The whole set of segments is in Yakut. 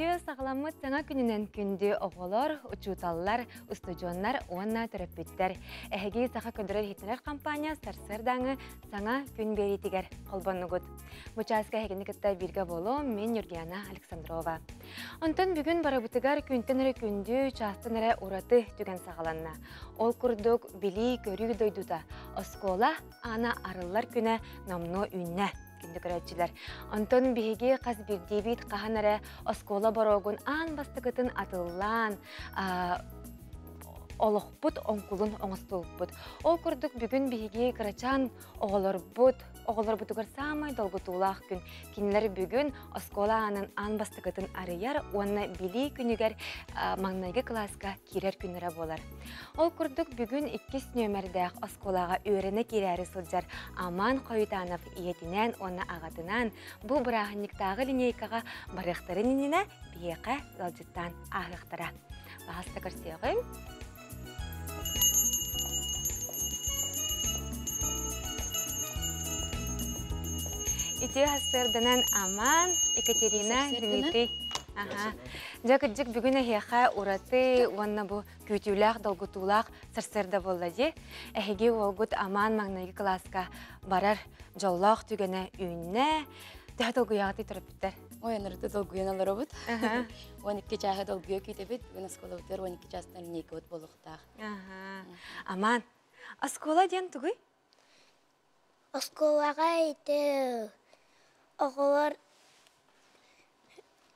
Үтүө саҕаламмыт саҥа күнүнэн күндү оҕолор, учууталлар, устудьуоннар уонна төрөппүттэр. Эһиги Саха көрдөрөр-иһитиннэрэр компания сарсыардааҥы саҥа күн биэриитигэр холбоннугут. Бу чааска эһигини кытта бииргэ буолуом, мин Нюргиана Александрова. Онтон бүгүн барыбытыгар күнтэн эрэ күндү, чаастан эрэ ураты түгэн саҕаланна. Ол курдук билии-көрүү дойдута, оскуола аана арыллар күнэ номнуо үүннэ күндү көрөөччүлэр. Онтон биһиги хас биирдиибит хаһан эрэ оскуола боруогун аан бастакытын атыллаан, олохпут оҥкулун оҥостубуппут. Ол курдук бүгүн биһиги кырачаан оҕолорбут, оҕолорбутугар саамай долгутуулаах күн. Кинилэр бүгүн оскуола аанын аан бастакытын арыйар уонна билии күнүгэр маҥнайгы кылааска киирэр күннэрэ буолар. Ол курдук бүгүн иккис нүөмэрдээх оскуолаҕа үөрэнэ киирээри сылдьар Аман Хойутанов ийэтинээн уонна аҕатынаан бу бырааһынньыктааҕы линейкаҕа барыахтарын иннинэ биһиэхэ ыалдьыттаан ааһыахтара. Баһаста көрсүөҕүҥ. Үтүө сарсыарданан Аман, Екатерина, Дмитрий. Аха. Дьэ, кырдьык бүгүн эһиэхэ ураты уонна бу күүтүүлээх, долгутуулаах сарсыарда буолла дии. Эһиги уолгут Аман маҥнайгы кылааска барар дьоллоох түгэнэ үүннэ. Төһө долгуйаҕытый төрөппүттэр? Ой, анарыты долгуйан олоробут. 12 чааһы долгуйа күүтэбит. Бүгүн оскуолабытыгар 12 чаастан линейкабыт буолуохтаах. Аман, оскуола диэн тугуй? Оскуолаҕа ити оҕолор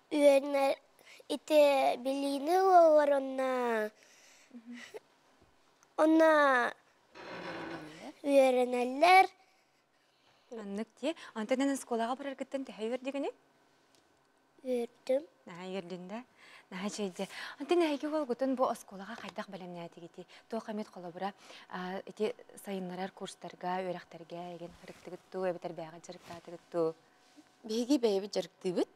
үөрэнэр ити билиини ылаллар уонна уонна үөрэнэллэр. Оннук дии. Онтон эн оскуолаҕа бараргыттан төһө үөрдүгүнүй? Үөрдүм. Наһаа үөрдүн да? Наһаа үчүгэйдэ. Онтон эһиги уолгутун бу оскуолаҕа хайдах бэлэмнээтигитий? Туох эмит холобура ити сайыннарар курстарга, үөрэхтэргэ эгин ырыттыгыт дуу, эбэтэр бэйэҕит дьарыктаатыгыт дуу? Биһиги бэйэбит дьарыктыыбыт.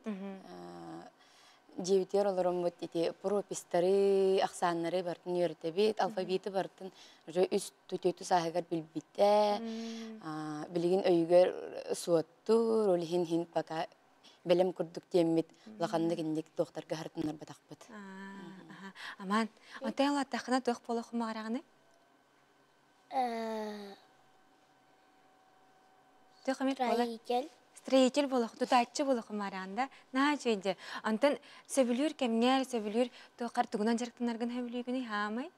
Дьиэбитигэр олороммут ити пропистары, ахсааннары барытын үөрэтэбит, алфавиты барытын уже үс түтүөтү сааһыгар билбитэ. Билигин өйүгэр суоттуур, ол иһин иһин пока бэлэм курдук диэммит улаханнык инник туохтарга сырытыннарбатахпыт. Аман, онтон улааттаххына туох буолуох баҕараҕыный? Туох эмит буолар? Строитель. Строитель буолуох, тутааччы буолуох баҕараҕын да? Наһаа үчүгэй Онтон сөбүлүүр кэмҥэр, сөбүлүүр туоххар тугунан дьарыктанаргын сөбүлүүгүнүй, хаамай?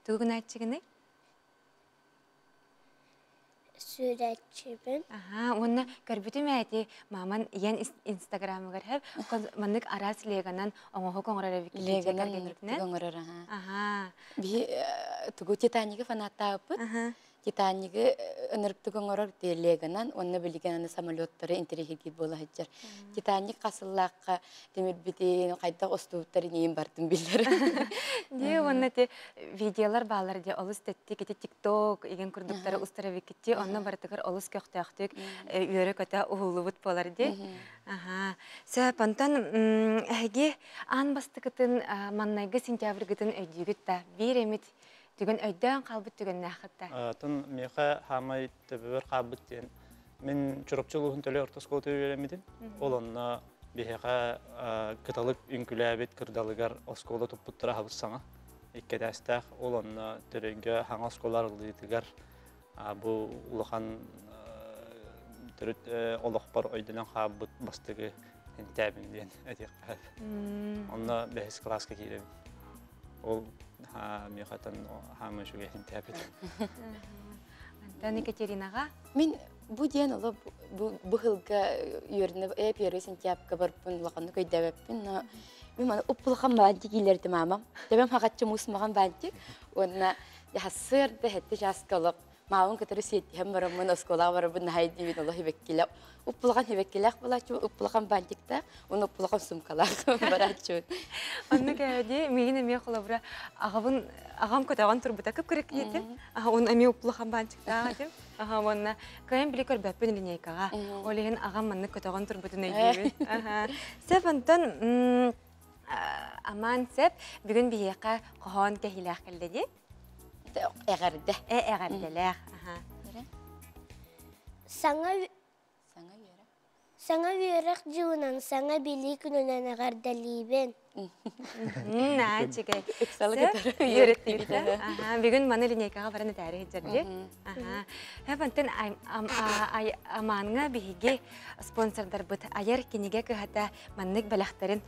Тугу гынааччыгыный? Сүүрээччибин. Аһаа, уонна көрбүтүм ээ ити мааман ийэн инстаграмыгар һэп маннык араас леганан оҥоһук оҥорор эбиккит дьиэ Леганан кэргэҥҥитинэн. оҥорор аһаа. Аһаа. Биһи тугу Титаниги фанаттаабыппыт. Титаниги ынырыктык оҥорор леганан уонна билигин аны самолеттары интэриэһиргиир буола сылдьар. Титаник хасыллаахха тимирбитин хайдах устубуттарын иин бартын биллэр. Дии уонна ити видеолар баалар дии олус тэттик ити тикток игин курдуктары устар эбиккитти онно барытыгар олус көхтөөхтүк үөрэ-көтө уһуллубут буолар дии. Аха. Сөп, онтон эһиги аан бастакытын маннайгы сентябрьгытын өйдүүгүт да биир эмит түгэн өйдөөн хаалбыт түгэннээххит да? Тон миэхэ хаамай төбөбөр хаалбыт диэн мин Чурапчы улууһун Төлөй орто оскуолатыгар үөрэммитим. Ол онно биһиэхэ кыталык үҥкүлээбит кырдалыгар оскуола туппуттара хабыс саҥа икки этээстээх. Ол онно Төлөйгө хаҥа оскуола арыллыытыгар бу улахан төрүт олохпор өйдөнөн хаалбыт бастакы интээбин диэн этиэххэ сөп. Онно бэһис кылааска киирэбин. Ол миэхэтэн хаама үчүгэй интээбит. Антон Екатеринаҕа Мин бу диэн оло бу быһылга үөрэнэ э первый сентябрьга барбын улаханнык өйдөөбөппүн но мин маны уппулахан баантик иилэрдим маамам төбөм хахаччы муус маҕан баантик уонна сарсыарда сэттэ чааска олох маабын кытары сиэттиһэн бараммын оскуолаҕа барарбын наһаа диибин олох хибэккилэ уппулахан хибэккилээх буолааччыбын уппулахан баантиктаах уонна уппулахан сумкалаах барааччыбын Оннук ээ дии миигин эмиэ холобура аҕабын аҕам көтөҕөн турбута кып-кырык киһитим уонна эмиэ уппулахан баанчыктаах этим аха уонна кыайан били көрбөппүн линейкаҕа ол иһин аҕам маннык көтөҕөн турбутун өйдүүбүн аха сөп онтон амаан сөп бүгүн биһиэхэ хоһоон кэһиилээх кэллэ дии эҕэрдэ э эҕэрдэлээх аха Саҥа саҥа үөрэ. Саҥа үөрэх дьылынан, саҥа билии күнүнэн эҕэрдэлиибин. Нааччыгай. Ыксалы Сөп. кытары үөрэттибит. Аха, бүгүн маны линейкаҕа баран этээри сылдьар дии. Аха. Хэп онтон Аманҥа биһиги спонсордарбыт айар кинигэ кыһата маннык бэлэхтэрин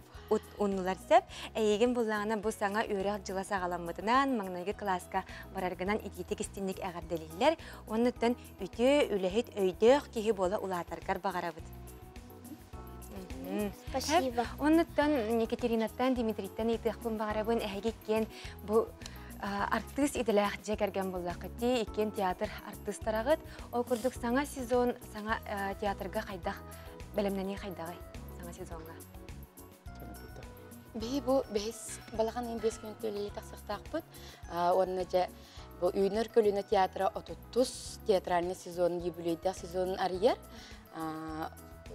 ууннулар сөп. Эйигин буллаҕына бу саҥа үөрэх дьыла саҕаламмытынан маҥнайгы кылааска бараргынан итиитик истинник эҕэрдэлииллэр. Оннуттан үтүө үлэһит өйдөөх киһи буола улаатаргар баҕарабыт. Спасибо. Оннуттан Екатеринаттан, Дмитрийтэн ыйытыахпын баҕарабын. Эһиги иккиэн бу артыыс идэлээх дьиэ кэргэн буоллаххыт дии, иккиэн театр артыыстараҕыт. Ол курдук саҥа сезон, саҥа театрга хайдах бэлэмнэнии хайдаҕый саҥа сезоҥҥа? Биһи бу бэһис балаҕан ыйын 5 күн үлэлии тахсыахтаахпыт. Уонна дьэ бу Үүнэр көлүөнэ театра 30 театральный сезон юбилейдаах сезонун арыйар.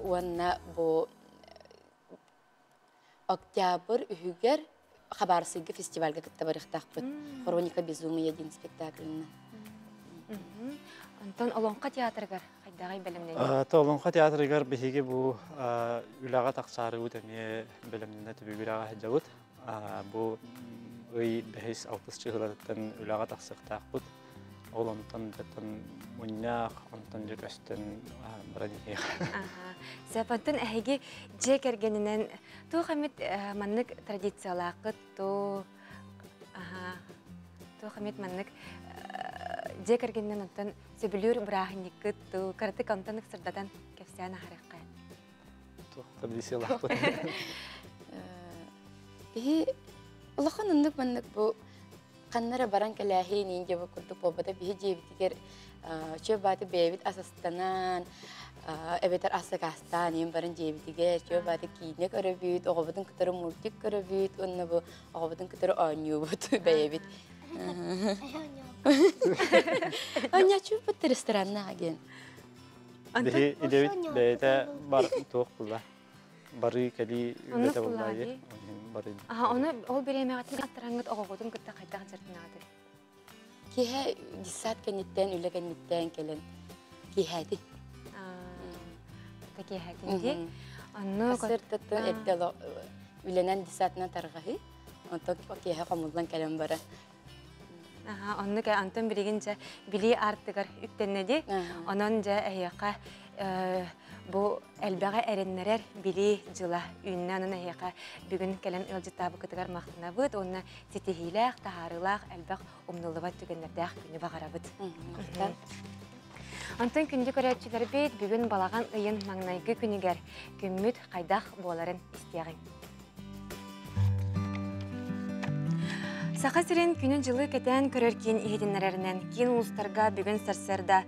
Уонна бу октябрь үһүгэр Хабарсыйга фестивальга кытта барыахтаахпыт. Хроника безумия диэн спектакльна. Онтон Олоҥхо театрыгар хайдаҕый бэлэмнэнии? То Олоҥхо театрыгар биһиги бу үлэҕэ тахсаарыбыт эмиэ бэлэмнэнэ түбүгүрэҕэ сылдьабыт. Бу ый бэһис алтыс чыһылатыттан үлэҕэ тахсыахтаахпыт. Ол онтон дьаттан мунньах, онтон дьэ көстөн баран иһиэх. Сөп, онтон эһиги дьиэ кэргэнинэн туох эмит маннык традициялааххыт туу туох эмит маннык дьиэ кэргэнинэн онтон сөбүлүүр бырааһынньыккыт туу кыратык онтон ыксырдатан кэпсээн аһарыахха. Туох традициялаахпыт? Биһи улахан оннук маннык бу ханна эрэ баран кэлээһин иин диэбит курдук буолбата биһи дьиэбитигэр чүө бааты бэйэбит ас астанан эбэтэр ас сакаастаан иин баран дьиэбитигэр чүө бааты киинэ көрөбүт оҕобутун кытары мультик көрөбүт уонна бу оҕобутун кытары оонньуубут бэйэбит оонньооччубут рестораннаах диэн Биһи идэбит бэйэтэ бар туох була барыы кэлии үлэтэ буоллаайы бары Аха, ону ол бириэмэҕитин аттараңҥыт оҕоҕутун кытта хайдах дьарыктанаҕытый? Киэһэ десант кэнниттэн, үлэ кэнниттэн кэлэн киэһээтин. Та киэһээтин дии. Онно Сыртаттан эрдэ үлэнэн десантынан тарҕаһыы. Онтон киэһэ хомуллан кэлэн бара. Аха, оннук Антон билигин дьэ билии аартыгар үктэннэ дии. Онон дьэ эһиэхэ бу элбэҕи эрэннэрэр билии дьыла үүннэ. Онон эһиэхэ бүгүн кэлэн ыалдьыттаабыккытыгар махтанабыт уонна ситиһиилээх, таһаарыылаах, элбэх умнуллубат түгэннэрдээх күнү баҕарабыт. Онтон күндү көрөөччүлэрбит бүгүн балаҕан ыйын маҥнайгы күнүгэр күммүт хайдах буоларын истиэҕиҥ. Саха сирин күнү-дьылы кэтээн көрөр киин иһитиннэрэринэн киин улуустарга бүгүн сарсыарда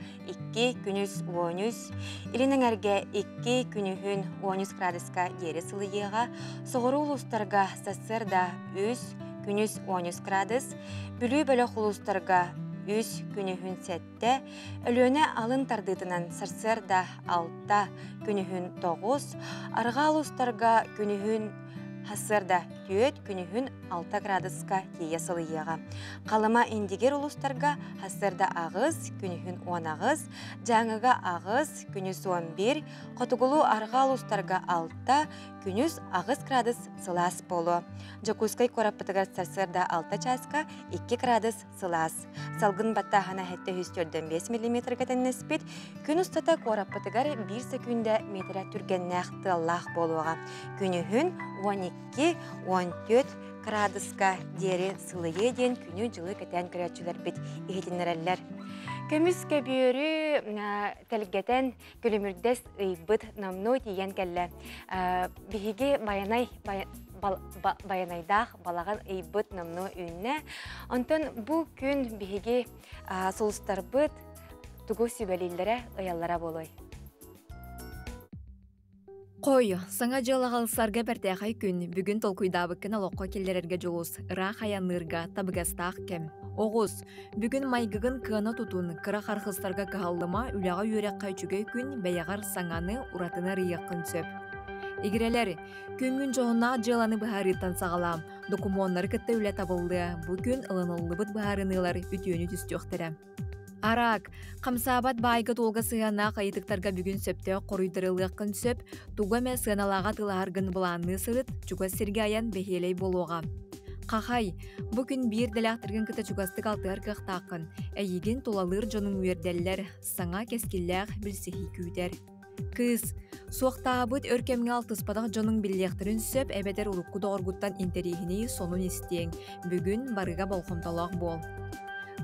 2 күнүс 13, илин эҥэргэ 2 күнүһүн 13 градуска диэри сылыйыаҕа, соҕуруу улуустарга сарсыарда 3 күнүс 13 градус, Бүлүү бөлөх улуустарга 3 күнүһүн 7, Өлүөнэ алын тардыытынан сарсыарда 6, күнүһүн 9, арҕаа улуустарга күнүһүн сарсыарда 4, күнүһүн 6 градуска тиийэ сылыйыаҕа. Халыма Индигир улуустарга сарсыарда 8, күнүһүн 18, Дьааҥыга 8, күнүс 11, Хотугулуу арҕаа улуустарга 6, күнүс 8 градус сылаас буолуо. Дьокуускай куораппытыгар сарсыарда 6 чааска 2 градус сылаас. Салгын баттааһына 745 миллиметрга тэннэспит. Күн устата куораппытыгар 1 секүндэ метрэ түргэннээх тыаллаах буолуоҕа. Күнүһүн 12-14 градуска диэри сылыйыа диэн күнү-дьылы кэтээн көрөөччүлэрбит иһитиннэрэллэр. Көмүс көбүөрү тэлгэтэн күлүмүрдэс ыйбыт номнуо тиийэн кэллэ. Биһиги Байанай Байанайдаах балаҕан ыйбыт номнуо үүннэ. Онтон бу күн биһиги сулустарбыт тугу сүбэлииллэрэ, ыйаллара буолуой? Хой, саҥа дьыл аҕалсарга бэртээхэй күн. Бүгүн толкуйдаабыккын олоххо киллэрэргэ дьулус, ыраах айанныырга табыгастаах кэм. Оҕус, бүгүн майгыгын кыана тутун, кыра хархыстарга кыһаллыма, үлэҕэ-үөрэххэ үчүгэй күн, бэйэҕэр саҥаны, уратыны арыйыаххын сөп. Игирэлэр, күҥҥүн дьоһуннаах дьыаланы быһаарыыттан саҕалаа. Докумуоннары кытта үлэ табыллыа, бу күн ылыныллыбыт быһаарыныылар үтүөнү түстүөхтэрэ. Араак, хамсаабат баайга-туолга сыһыаннаах ыйытыктарга бүгүн сөптөөх хоруйдарылыаххын сөп, тугу эмэ сыаналааҕа атыылаһаргын былаанныы сырыт, чугас сиргэ айан бэһиэлэй буолуоҕа. Хахай, бу күн биир дэлээхтэргин кытта чугастык алтыһар кыахтааххын, эйигин тулалыыр дьонуҥ үөрдэллэр, саҥа кэскиллээх билсиһии күүтэр. Кыыс, суохтаабыт өр кэмҥэ алтыспатах дьонуҥ биллиэхтэрин сөп эбэтэр урукку доҕоргуттан интэриэһинэй сонун истиэҥ. Бүгүн барыга болҕомтолоох буол.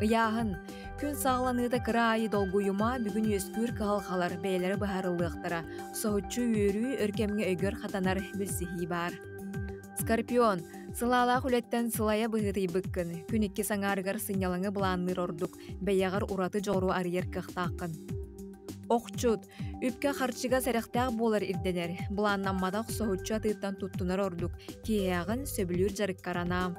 Ыйааһын. Күн саҕаланыыта кыра аайы долгуйума, бүгүн үөскүүр кыһалҕалар бэйэлэрэ быһаарыллыахтара. Соһуччу үөрүү өр кэмҥэ өйгөр хатанар билсиһии баар. Скорпион, сылаалаах үлэттэн сылайа быһыытыйбыккын. Күн иккис аҥаарыгар сынньалаҥы былаанныыр ордук, бэйэҕэр ураты дьоҕуру арыйар кыахтааххын. Охчут, үпкэ-харчыга сэрэхтээх буолар ирдэнэр, былааннамматах соһуччу атыыттан туттунар ордук, киэһээҕин сөбүлүүр дьарыккар анаа.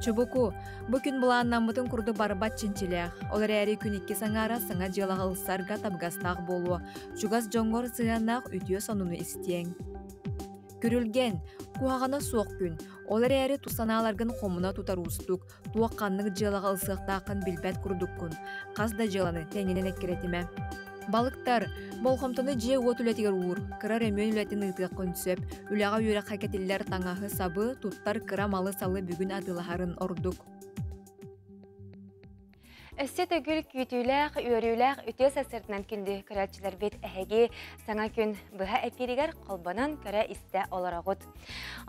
Чубуку, бу күн былааннаммытын курдук барбат чинчилээх, ол эрээри күн иккис аҥаара саҥа дьыалаҕа ылсарга табыгастаах буолуо, чугас дьоҥҥор сыһыаннаах үтүө сонуну истиэҥ. Күрүлгэн, куһаҕана суох күн, ол эрээри тус санааларгын хомуна тутар уустук, туох ханнык дьыалаҕа ылсыахтааххын билбэт курдуккун, хас да дьыаланы тэҥинэн эккирэтимэ. Балыктар, болҕомтону дьиэ-уот үлэтигэр уур, кыра өрөмүөн үлэтин ыытыаххын сөп, үлэҕэ үөрэххэ кэтиллэр таҥаһы-сабы, туттар кыра малы-салы бүгүн атыылаһарын ордук. Өссө төгүл күүтүүлээх, үөрүүлээх үтүө сарсыарданан күндү көрөөччүлэрбит эһиги саҥа күн быһа эпииригэр холбонон көрө-истэ олороҕут.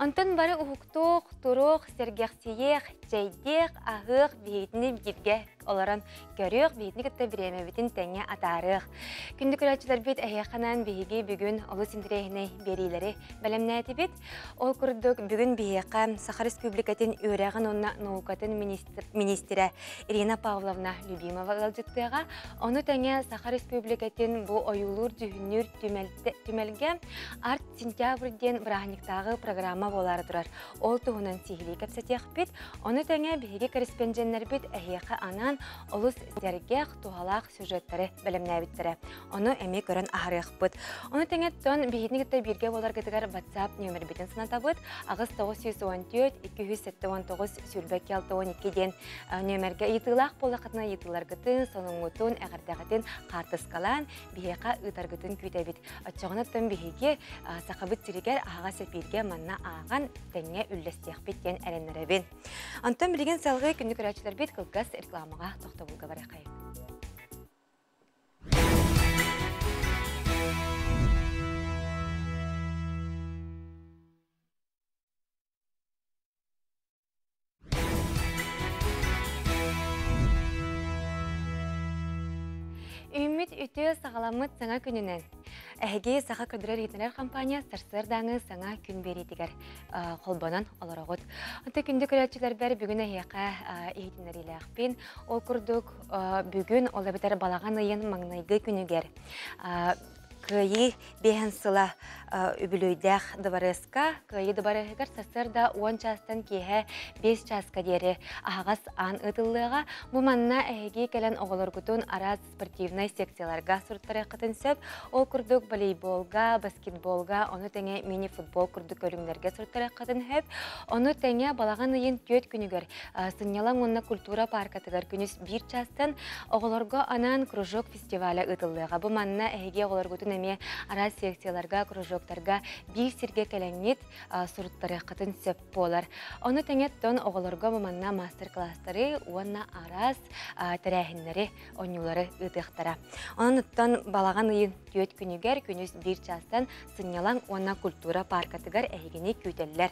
Онтон бары уһуктуох, туруох, сэргэхсийиэх, чэйдиэх, аһыах, биһигитини бииргэ олорон көрүөх, биһигитини кытта бириэмэбитин тэҥҥэ атаарыах. Күндү көрөөччүлэрбит эһиэхэнэн биһиги бүгүн олус интэриэһинэй биэриилэри бэлэмнээтибит. Ол курдук бүгүн биһиэхэ Саха Республикатын үөрэҕин уонна наукатын министрэ Ирина Павловна Любимова ыалдьыттыаҕа. Ону тэҥэ Саха Республикатын бу ойуулуур-дьүһүннүүр түмэлгэ Арт Сентябрь диэн бырааһынньыктааҕы программа буолаары турар. Ол туһунан сиһилии кэпсэтиэхпит. Ону тэҥэ биһиги корреспонденнэрбит эһиэхэ анаан олус сэргэх, туһалаах сюжеттары бэлэмнээбиттэрэ. Ону эмиэ көрөн аһарыахпыт. Ону тэҥэттэн биһигини кытта бииргэ буоларгытыгар WhatsApp нүөмэрбитин санатабыт. 8914 279 22 62 диэн нүөмэргэ ыйытыылаах буоллаххытына ыйытыыларгытын, сонуҥҥутун, эҕэрдэҕитин хаартыскалаан биһиэхэ ыытаргытын күүтэбит. Оччоҕуна биһиги Сахабыт сиригэр аһаҕас эпииргэ манна ааҕан тэҥҥэ үллэстиэхпит диэн эрэннэрэбин. Онтон билигин салгыы күндү көрөөччүлэрбит кылгас рекламаҕа тохтобулга барыаххайын. Үүммүт үтүө саҕаламмыт саҥа күнүнэн эһиги Саха көдүрэр иһитинэр компания сарсыардааҥы саҥа күн биэриитигэр холбонон олороҕут. Онто күндү көрөөччүлэрбэр бүгүн эһиэхэ иһитиннэриилээхпин. Ол курдук бүгүн ол эбэтэр балаҕан ыйын маҥнайгы күнүгэр Кыайыы биэһин сыла үбүлүөйдээх дыбарыаска Кыайыы дыбарыаһыгар сарсыарда 10 чаастан киэһэ 5 чааска диэри аһаҕас аан ыытыллыаҕа. Бу манна эһиги кэлэн оҕолоргутун араас спортивнай секцияларга суруттарыаххытын сөп. Ол курдук волейболга, баскетболга, ону тэҥэ мини-футбол курдук көрүҥнэргэ суруттарыаххытын сөп. Ону тэҥэ балаҕан ыйын түөрт күнүгэр сынньалаҥ уонна культура пааркатыгар күнүс биир чаастан оҕолорго анаан кружок фестиваля ыытыллыаҕа. Бу манна эһиги оҕолоргутун эмиэ араас секцияларга, кружоктарга биир сиргэ кэлэҥҥит суруттарыаххытын сөп буолар. Ону тэҥэттэн оҕолорго бу манна мастер-класстары уонна араас тэрээһиннэри, оонньуулары ыытыахтара. Онон оттон балаҕан ыйын түөрт күнүгэр күнүс биир чаастан сынньалаҥ уонна культура пааркатыгар эһигини күүтэллэр.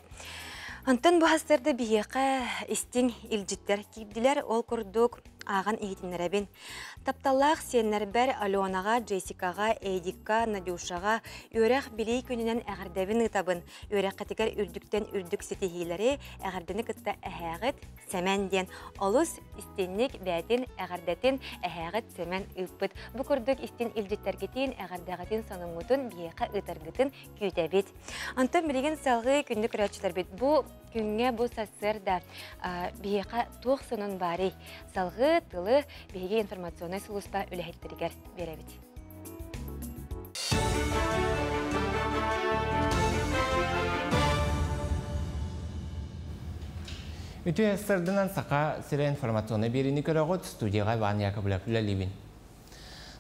Онтон бу сарсыарда биһиэхэ истиҥ илдьиттэр киирдилэр. Ол курдук ааҕан иһитиннэрэбин. Тапталлаах сиэннэрбэр Аленаҕа, Джессикаҕа, Эдикка, Надюшаҕа үөрэх-билии күнүнэн эҕэрдэбин ыытабын. Үөрэххитигэр үрдүктэн үрдүк ситиһиилэри, эҕэрдэни кытта эһээҕит Сэмэн диэн олус истинник бээтин эҕэрдэтин эһээҕит Сэмэн ыыппыт. Бу курдук истин илдьиттэргитин, эҕэрдэҕитин, сонуҥҥутун биһиэхэ ыытаргытын күүтэбит. Онтон билигин салҕыы күндү көрөөччүлэрбит бу күҥҥэ бу сарсыарда биһиэхэ туох сонун баарый? Салҕыы тылы биһиги информационнай сулууспа үлэһиттэригэр биэрэбит. Үтүө сарсыарданан, Саха сирэ информационнай биэриини көрөҕүт, студияҕа Иван Яковлев үлэлиибин.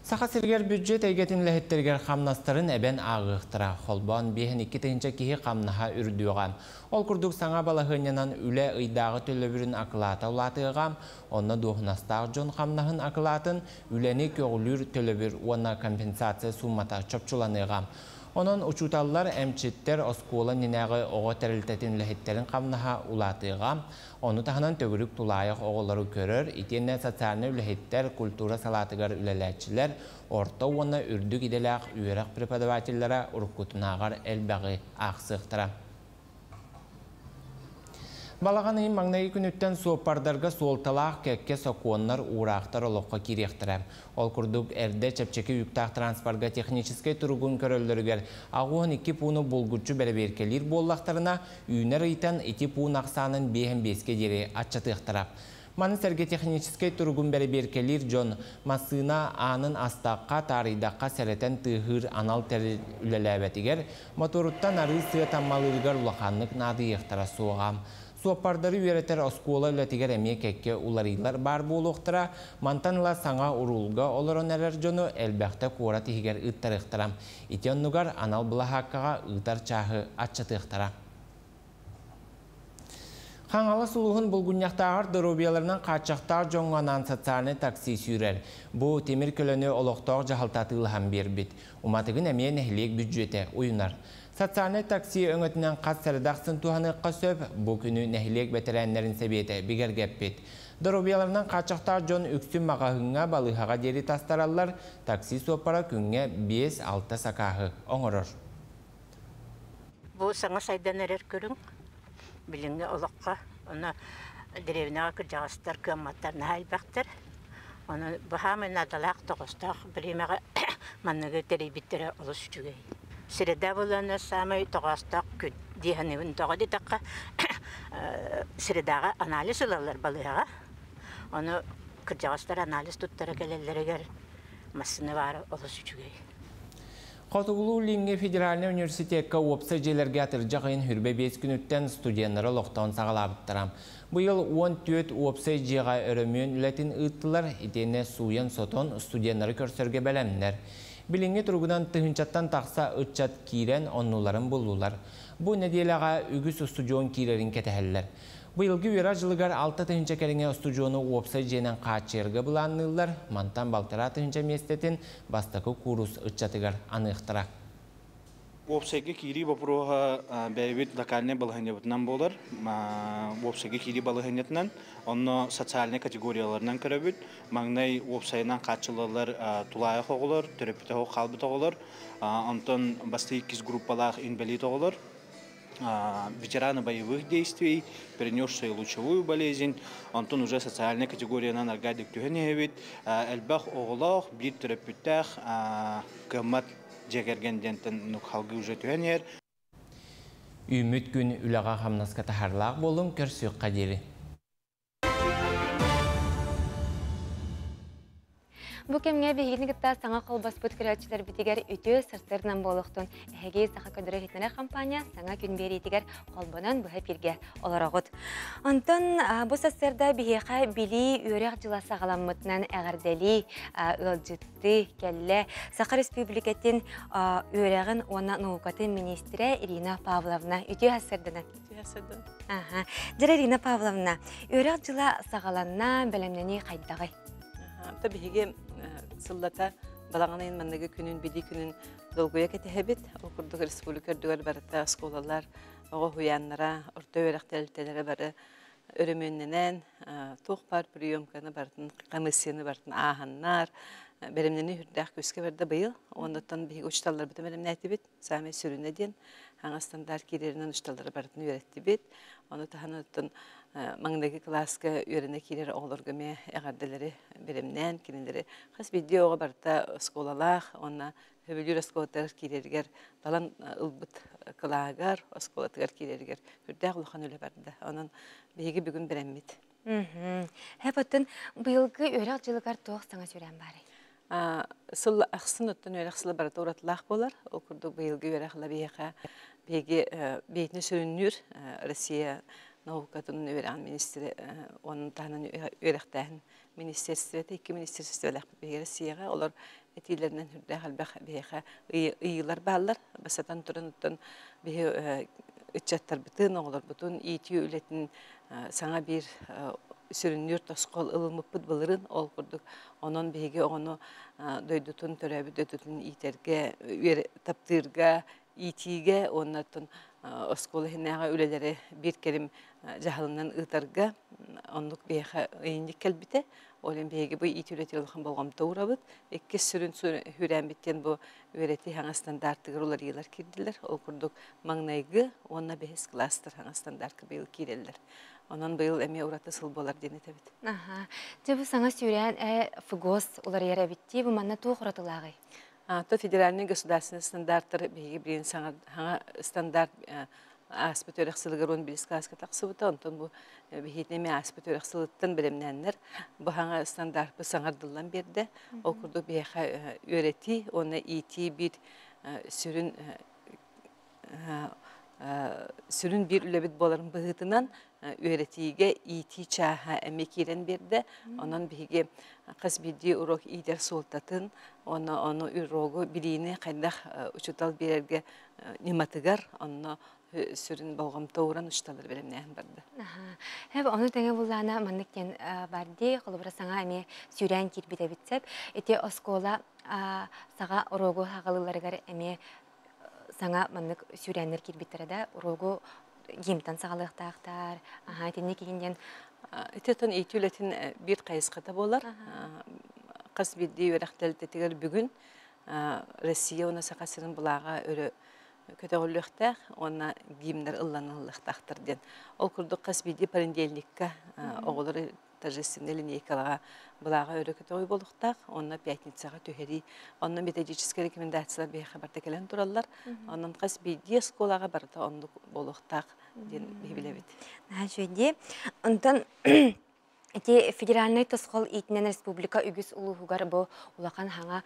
Саха сиригэр бюджет эйгэтин үлэһиттэригэр хамнастарын эбэн ааҕыахтара. Холбоон 52 тыһыынча киһи хамнаһа үрдүөҕэ. Ол курдук саҥа балаһыанньанан үлэ ыйдааҕы төлөбүрүн акылаата улаатыаҕа, онно дуоһунастаах дьон хамнаһын акылаатын, үлэни көҕүлүүр төлөбүр уонна компенсация суумата чопчуланыаҕа. Онон учууталлар, эмчиттэр, оскуола иннинээҕи оҕо тэрилтэтин үлэһиттэрин хамнаһа улаатыаҕа. Ону таһынан төгүрүк тулаайах оҕолору көрөр, итиэннэ социальнай үлэһиттэр, культура салаатыгар үлэлээччилэр, орто уонна үрдүк идэлээх үөрэх преподавателлэрэ уруккутунааҕар элбэҕи аахсыахтара. Балаҕан ыйын маҥнайгы күнүттэн суоппардарга суолталаах кэккэ сокуоннар, уураахтар олоххо киириэхтэрэ. Ол курдук эрдэ чэпчэки үктээх транспорга техническэй туругун көрөллөрүгэр 82 пууну булгуччу бэрэбиэркэлиир буоллахтарына, үүнэр ыйтан ити пуун ахсаанын 55-кэ диэри аччатыахтара. Маны сэргэ техническэй туругун бэрэбиэркэлиир дьон массыына аанын астахха, таарыйдахха сэрэтэн тыаһыыр анал тэрил үлэлээбэтигэр, моторуттан арыы сыа таммалыырыгар улаханнык наадыйыахтара суоҕа. Суоппардары үөрэтэр оскуола үлэтигэр эмиэ кэккэ уларыйыылар баар буолуохтара, мантан ыла саҥа уруулга олорон эрэр дьону элбэхтэ куорат иһигэр ыыттарыахтара. Ити оннугар анал былаһааккаҕа ыытар чааһы аччатыахтара. Хаҥалас улууһун Булгунньахтааҕар доруобуйаларынан хааччахтаах дьоҥҥо анаан социальнай такси сүүрэр. Бу тимир көлөнү олохтоох дьаһалта атыылаһан биэрбит. Уматыгын эмиэ нэһилиэк бүддьүөтэ уйунар. Социальнай такси өҥөтүнэн хас сэрэдэ ахсын туһаныахха сөп, бу күнү нэһилиэк бэтэрээннэрин сэбиэтэ бигэргэппит. Доруобуйаларынан хааччахтаах дьон үксүн маҕаһыыҥҥа, балыыһаҕа диэри тастараллар, такси суоппара күҥҥэ 5-6 сакааһы оҥорор. Бу саҥа сайдан эрэр көрүҥ билиҥҥи олоххо, ону дэриэбинэҕэ кырдьаҕастар, кыамматтар наһаа элбэхтэр. Ону баһаамай наадалаах, тоҕоостоох бириэмэҕэ манныгы тэрийбиттэрэ олус үчүгэй. Среда буоллаҕына саамай тоҕоостоох күн дии саныыбын. Тоҕо диэтэххэ, средаҕа анализ ылаллар балыыһаҕа. Ону кырдьаҕастар анализ туттара кэлэллэригэр массыына баара олус үчүгэй. Хотугулуу-Илиҥҥи федеральнай университекка уопсай дьиэлэргэ атырдьах ыйын 25 күнүттэн студеннары олохтоон саҕалаабыттара. Быйыл 14 уопсай дьиэҕэ өрөмүөн үлэтин ыыттылар, итиэннэ сууйан-сотон студеннары көрсөргө бэлэмнэр. Билиҥҥи туругунан тыһыынчаттан тахса ыччат киирэн оннуларын буллулар. Бу нэдиэлэҕэ үгүс устудьуон киирэрин кэтэһэллэр. Быйылгы үөрэх дьылыгар 6 тыһыынча кэриҥэ устудьуону уопсай дьиэнэн хааччыйарга былаанныыллар, мантан 1,5 тыһыынча миэстэтин бастакы куурус ыччатыгар аныахтара. Уопсайга киирии боппуруоһа бэйэбит локальнай балаһыанньабытынан буолар. Уопсайга киирии балаһыанньатынан, онно социальнай категорияларынан көрөбүт. Маҥнай уопсайынан хааччыллаллар тулаайах оҕолор, төрөппүтэ суох хаалбыт оҕолор, онтон бастакы иккис группалаах инбэлиит оҕолор, ветераны боевых действий, перенесшие лучевую болезнь, онтон уже социальнай категориянан аргадик түһэн иһэбит, элбэх оҕолоох, биир төрөппүттээх, кыаммат дьиэ кэргэн диэнтэн салгыы уже түһэн иһэр. Үүммүт күн үлэҕэ хамнаска таһаарыылаах буоллун, көрсүөххэ диэри. Бу кэмҥэ биһигини кытта саҥа холбоспут көрөөччүлэрбитигэр үтүө сарсыарданан буолуохтун. Эһиги Саха көрдөрөр-иһитиннэрэр хампаанньа саҥа күн биэриитигэр холбонон быһа эфиргэ олороҕут. Онтон бу сарсыарда биһиэхэ билии үөрэх дьыла саҕаламмытынан эҕэрдэлии ыалдьыттыы кэллэ Саха Республикатын үөрэҕин уонна наукатын миниистирэ Ирина Павловна. Үтүө сарсыарданан. Аха. Дьэ, Ирина Павловна, үөрэх дьыла саҕаланна, бэлэмнэнии хайдаҕый? Та биһиги сыллата балаҕан ыйын маҥнайгы күнүн, билии күнүн долгуйа кэтэһэбит. Ол курдук республика үрдүгэр барыта оскуолалар, оҕо уһуйааннара, орто үөрэх тэрилтэлэрэ бары өрөмүөннэнэн, туох баар приемканы барытын, комиссияны барытын ааһаннар, бэлэмнэнии сүрдээх күүскэ барда быйыл. Оннуттан биһиги учууталларбытын бэлэмнээтибит. Саамай сүрүнэ диэн саҥа стандарт киирэринэн учууталлары барытын үөрэттибит. Ону таһынан маҥнайгы кылааска үөрэнэ киирэр оҕолорго эмиэ эҕэрдэлэри бэлэмнээн, кинилэри хас биирдии оҕо барыта оскуолалаах уонна сөбүлүүр оскуолатыгар киирэригэр талан ылбыт кылааһыгар, оскуолатыгар киирэригэр сүрдээх улахан үлэ барда. Онон биһиги бүгүн бэлэммит. Һэ, оттон быйылгы үөрэх дьылыгар туох саҥа сүүрээн баарый? Сыл ахсын оттон үөрэх сыла барыта уратылаах буолар. Ол курдук быйылгы үөрэх дьыла биһиэхэ биһиги бэйэтин сүрүннүүр Россия наукатын үөрэҕин министри онон таһынан үөрэхтээһин министерствота икки министерстволаахпыт биһиги Россияҕа олор этиилэринэн үрдээх элбэх биһиэхэ ыйыылар бааллар. Бастатан туран оттон биһи ыччаттарбытын, оҕолорбутун иитии үлэтин саҥа биир сүрүннүүр тосхол ылыммыппыт былырын ол курдук онон биһиги оҕону дойдутун төрөөбүт дойдутун иитэргэ таптыырга иитиигэ уонна оттон оскуола иһинээҕи үлэлэри биир кэлим дьаһалынан ыытарга оннук биһиэхэ ыйынньык кэлбитэ. Ол иһин биһиги бу иитии үлэтигэр улахан болҕомто уурабыт. Иккис сүрүн сүүрээммит диэн бу үөрэтии саҥа стандартыгар уларыйыылар киирдилэр. Ол курдук маҥнайгы уонна бэһис кылаастар саҥа стандартка быйыл киирэллэр. Онон быйыл эмиэ ураты сыл буолар диэн этэбит. Аха. Дьэ бу саҥа сүүрээн ФГОС уларыйар эбит дии. Бу манна туох уратылааҕый? То федеральный государственный стандарттар биһиги билигин саҥа стандарт ааспыт үөрэх сылыгар 11 кылааска тахсыбыта. Онтон бу биһиэтин эмиэ ааспыт үөрэх сылыттан бэлэмнээннэр бу саҥа стандартпыт саҥардыллан биэрдэ. Ол курдук биһиэхэ үөрэтии уонна иитии биир сүрүн сүрүн биир үлэбит буоларын быһыытынан үөрэтиигэ иитии чааһа эмиэ киирэн биэрдэ. Онон биһиги хас биирдии урок иитэр суолтатын уонна ону урогу билиини хайдах учуутал биэрэргэ ньыматыгар онно сүрүн болҕомто ууран учууталлар бэлэмнээһин барда. Хэп ону тэҥэ буллаана маннык диэн бар дии холобура саҥа эмиэ сүүрээн киирбит эбит сөп. Ити оскуола саҕа урогу хаҕалыыларыгар эмиэ саҥа маннык сүүрээннэр киирбиттэрэ да уруогу гимтан саҕалыахтаахтар аха итинник иһин диэн Ити отон иитии үлэтин биир хайысхата буолар. Хас биирдии үөрэх тэрилтэтигэр бүгүн Россия уонна Саха сирин былааҕа өрө көтөҕүллүөхтээх уонна гимнэр ылланыллыахтаахтар диэн. Ол курдук хас биирдии понедельникка оҕолор торжественнай линейкалаҕа былааҕа өрө көтөҕүү буолуохтаах уонна пятницаҕа түһэрии. Онно методическай рекомендациялар биһиэхэ барыта кэлэн тураллар. Онон хас биирдии оскуолаҕа барыта оннук буолуохтаах диэн биһи билэбит. Наһаа үчүгэй. Онтон Ити федеральнай тосхол иитинэн республика үгүс улууһугар бу улахан хаҥа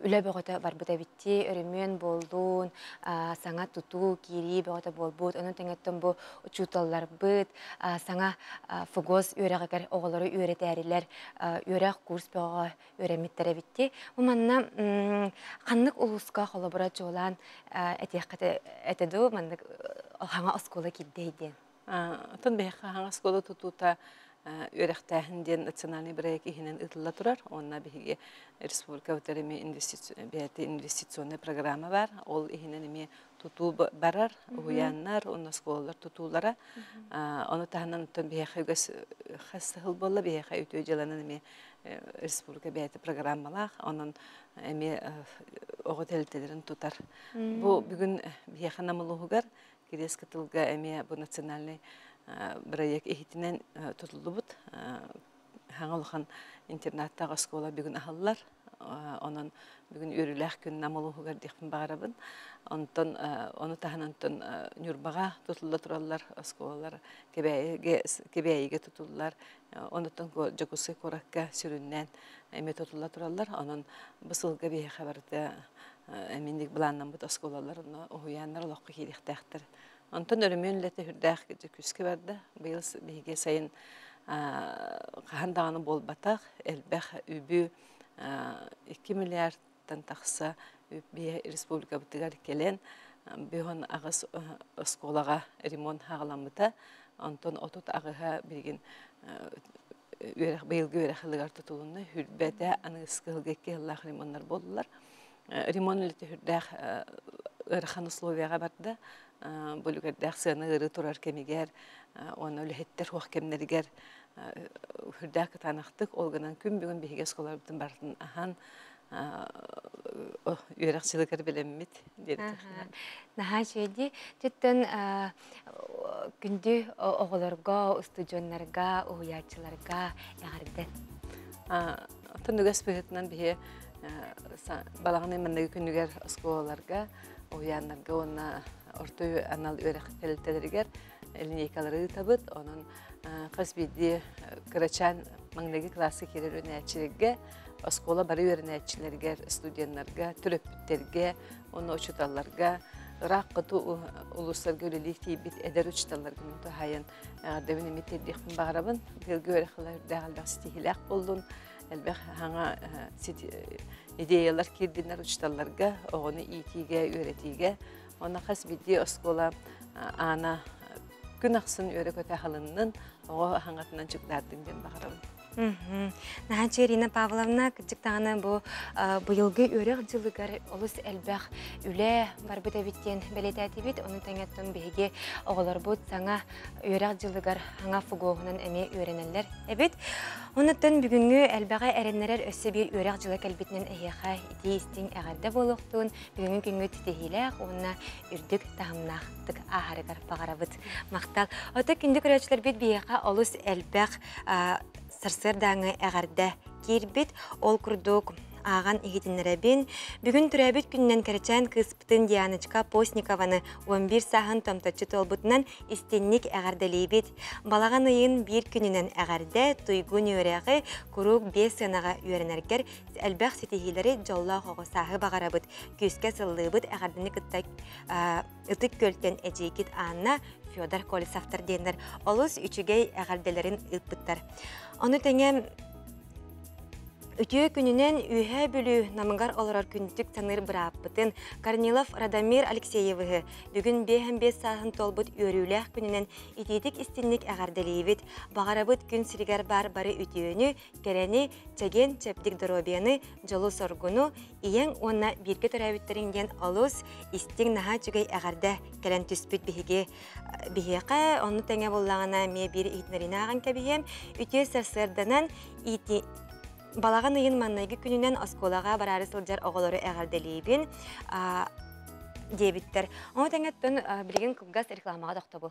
үлэ бөҕөтө барбыт эбитти, өрөмүөн буоллун, саҥа тутуу, киирии бөҕөтө буолбут. Онон тэҥэттэн бу учууталларбыт саҥа ФГОС үөрэҕигэр оҕолору үөрэтээрилэр үөрэх курс бөҕөҕө үөрэммиттэр эбитти. Бу манна ханнык улууска холобура чуолаан этиэххэ этэ дуу маннык хаҥа оскуола киирдэй диэн? Оттон биһиэхэ хаҥа оскуола тутуута үөрэхтээһин диэн национальный проект иһинэн ыытылла турар. Уонна биһиги республикабытыгар эмиэ бэйэтэ инвестиционный программа бар. Ол иһинэн эмиэ тутуу барар, уһуйааннар уонна оскуолалар тутуулара. Ону таһынан оттон биһиэхэ үгэс хас сыл буолла биһиэхэ үтүө дьыаланан эмиэ республика бэйэтэ программалаах. Онон эмиэ оҕо тэрилтэлэрин тутар. Бу бүгүн биһиэхэ Нам улууһугар Кириэс Кытылга эмиэ бу национальный бырайыак иһитинэн тутуллубут. Хаҥа улахан интернаттаах оскуола бүгүн аһыллар. Онон бүгүн үөрүүлээх күн Нам улууһугар диэхпин баҕарабын. Онтон ону таһынан онтон Ньурбаҕа тутулла тураллар оскуолалар, Кэбээйигэ, Кэбээйигэ тутуллар. Онуттан Дьокуускай куоракка сүрүннээн эмиэ тутулла тураллар. Онон бу сылга биһиэхэ барыта эминник былааннаммыт оскуолалар онно уһуйааннар олоххо киириэхтээхтэр. Онтон өрөмүөн үлэтэ сүрдээх күүскэ барда. Быйыл биһиги сайын хаһан даҕаны буолбатах элбэх үбү 2 миллиардтан тахса үп республикабытыгар кэлэн бүһүн аҕыс оскуолаҕа ремонт хаҕаламмыта. Онтон 38-һа билигин үөрэх быйылгы үөрэх ылыгар тутулунна. Хүрбэтэ аныгыскы сылга икки сыллаах ремоннар буоллулар. Ремонт үлэтэ сүрдээх ыарахан условияҕа барда. Бу үлүгэрдээх сыана ыарыы турар кэмигэр уонна үлэһиттэр суох кэмнэригэр сүрдээх кытаанахтык ол гынан күн бүгүн биһиги оскуолаларбытын барытын аһан үөрэх сылыгар бэлэммит диэн Наһаа үчүгэй дии. Түттэн күндү оҕолорго, устудьуоннарга, уһуйааччыларга эҕэрдэ. Оттон үгэс быһыытынан биһи балаҕан маҥнайгы күнүгэр оскуолаларга, уһуйааннарга уонна орто анал үөрэх тэрилтэлэригэр линейкалары ыытабыт. Онон хас биирдии кырачаан маҥнайгы кылааска киирэр үөрэнээччилэргэ, оскуола бары үөрэнээччилэригэр, студеннарга, төрөппүттэргэ уонна учууталларга Ыраах хоту улуустарга үлэлии тиийбит эдэр учууталларга мин туһаайан эҕэрдэбин эмиэ тиэрдиэхпин баҕарабын. Быйылгы үөрэх үрдээх элбэх ситиһиилээх буоллун, элбэх саҥа идеялар киирдиннэр учууталларга, оҕону иитиигэ, үөрэтиигэ. Онно хас биирдии оскуола аана күн ахсын үөрэ-көтө аһылыннын, оҕо аһаҥатынан чугдаардын диэн баҕарабын. Наһааччы Ирина Павловна, кырдьык даҕаны бу быйылгы үөрэх дьылыгар олус элбэх үлэ барбыт эбит диэн бэлиэтээтибит. Ону тэҥэттэн биһиги оҕолорбут саҥа үөрэх дьылыгар саҥа фугоһунан эмиэ үөрэнэллэр эбит. Онуттан бүгүҥҥү элбэҕи эрэннэрэр өссө биир үөрэх дьыла кэлбитинэн эһиэхэ итии истиҥ эҕэрдэ буолуохтун, бүгүҥҥү күҥҥүт ситиһиилээх уонна үрдүк таһымнаахтык ааһарыгар баҕарабыт. Махтал. Ото күндү көрөөччүлэрбит биһиэхэ олус элбэх сарсыардааҥы эҕэрдэ киирбит. Ол курдук ааҕан иһитиннэрэбин. Бүгүн төрөөбүт күнүнэн кэрэчээн кыыспытын Дианочка Постникованы 11 сааһын томточчу туолбутунан истинник эҕэрдэлиибит. Балаҕан ыйын биир күнүнэн эҕэрдэ, туйгун үөрэҕи куруук биэс сыанаҕа үөрэнэргэр элбэх ситиһиилэри дьоллоох оҕо сааһы баҕарабыт. Күүскэ сыллыыбыт эҕэрдэни кытта Ытык Күөлтэн эдьиийгит Анна, Федор Колесовтар диэннэр олус үчүгэй эҕэрдэлэрин ыыппыттар. Ону тэҥэ Үтүө күнүнэн Үөһээ Бүлүү Намыгар олорор күндүтүк саныыр бырааппытын Корнилов Радомир Алексеевыһы бүгүн 55 сааһын туолбут үөрүүлээх күнүнэн итиитик истинник эҕэрдэлиибит. Баҕарабыт күн сиригэр баар бары үтүөнү, кэрэни, чэгиэн чэбдик доруобуйаны, дьолу-соргуну, ийэҥ уонна бииргэ төрөөбүттэриҥ диэн олус истиҥ наһаа үчүгэй эҕэрдэ кэлэн түспүт биһиги биһиэхэ онну тэҥэ буоллаҕына эмиэ биир иһитиннэриини ааҕан кэбиһиэм үтүө сарсыарданан ити балаҕан ыйын маннайгы күнүнэн оскуолаҕа бараары сылдьар оҕолору эҕэрдэлиибин диэбиттэр ону тэҥэттэн билигин кылгас рекламаҕа тохтобул.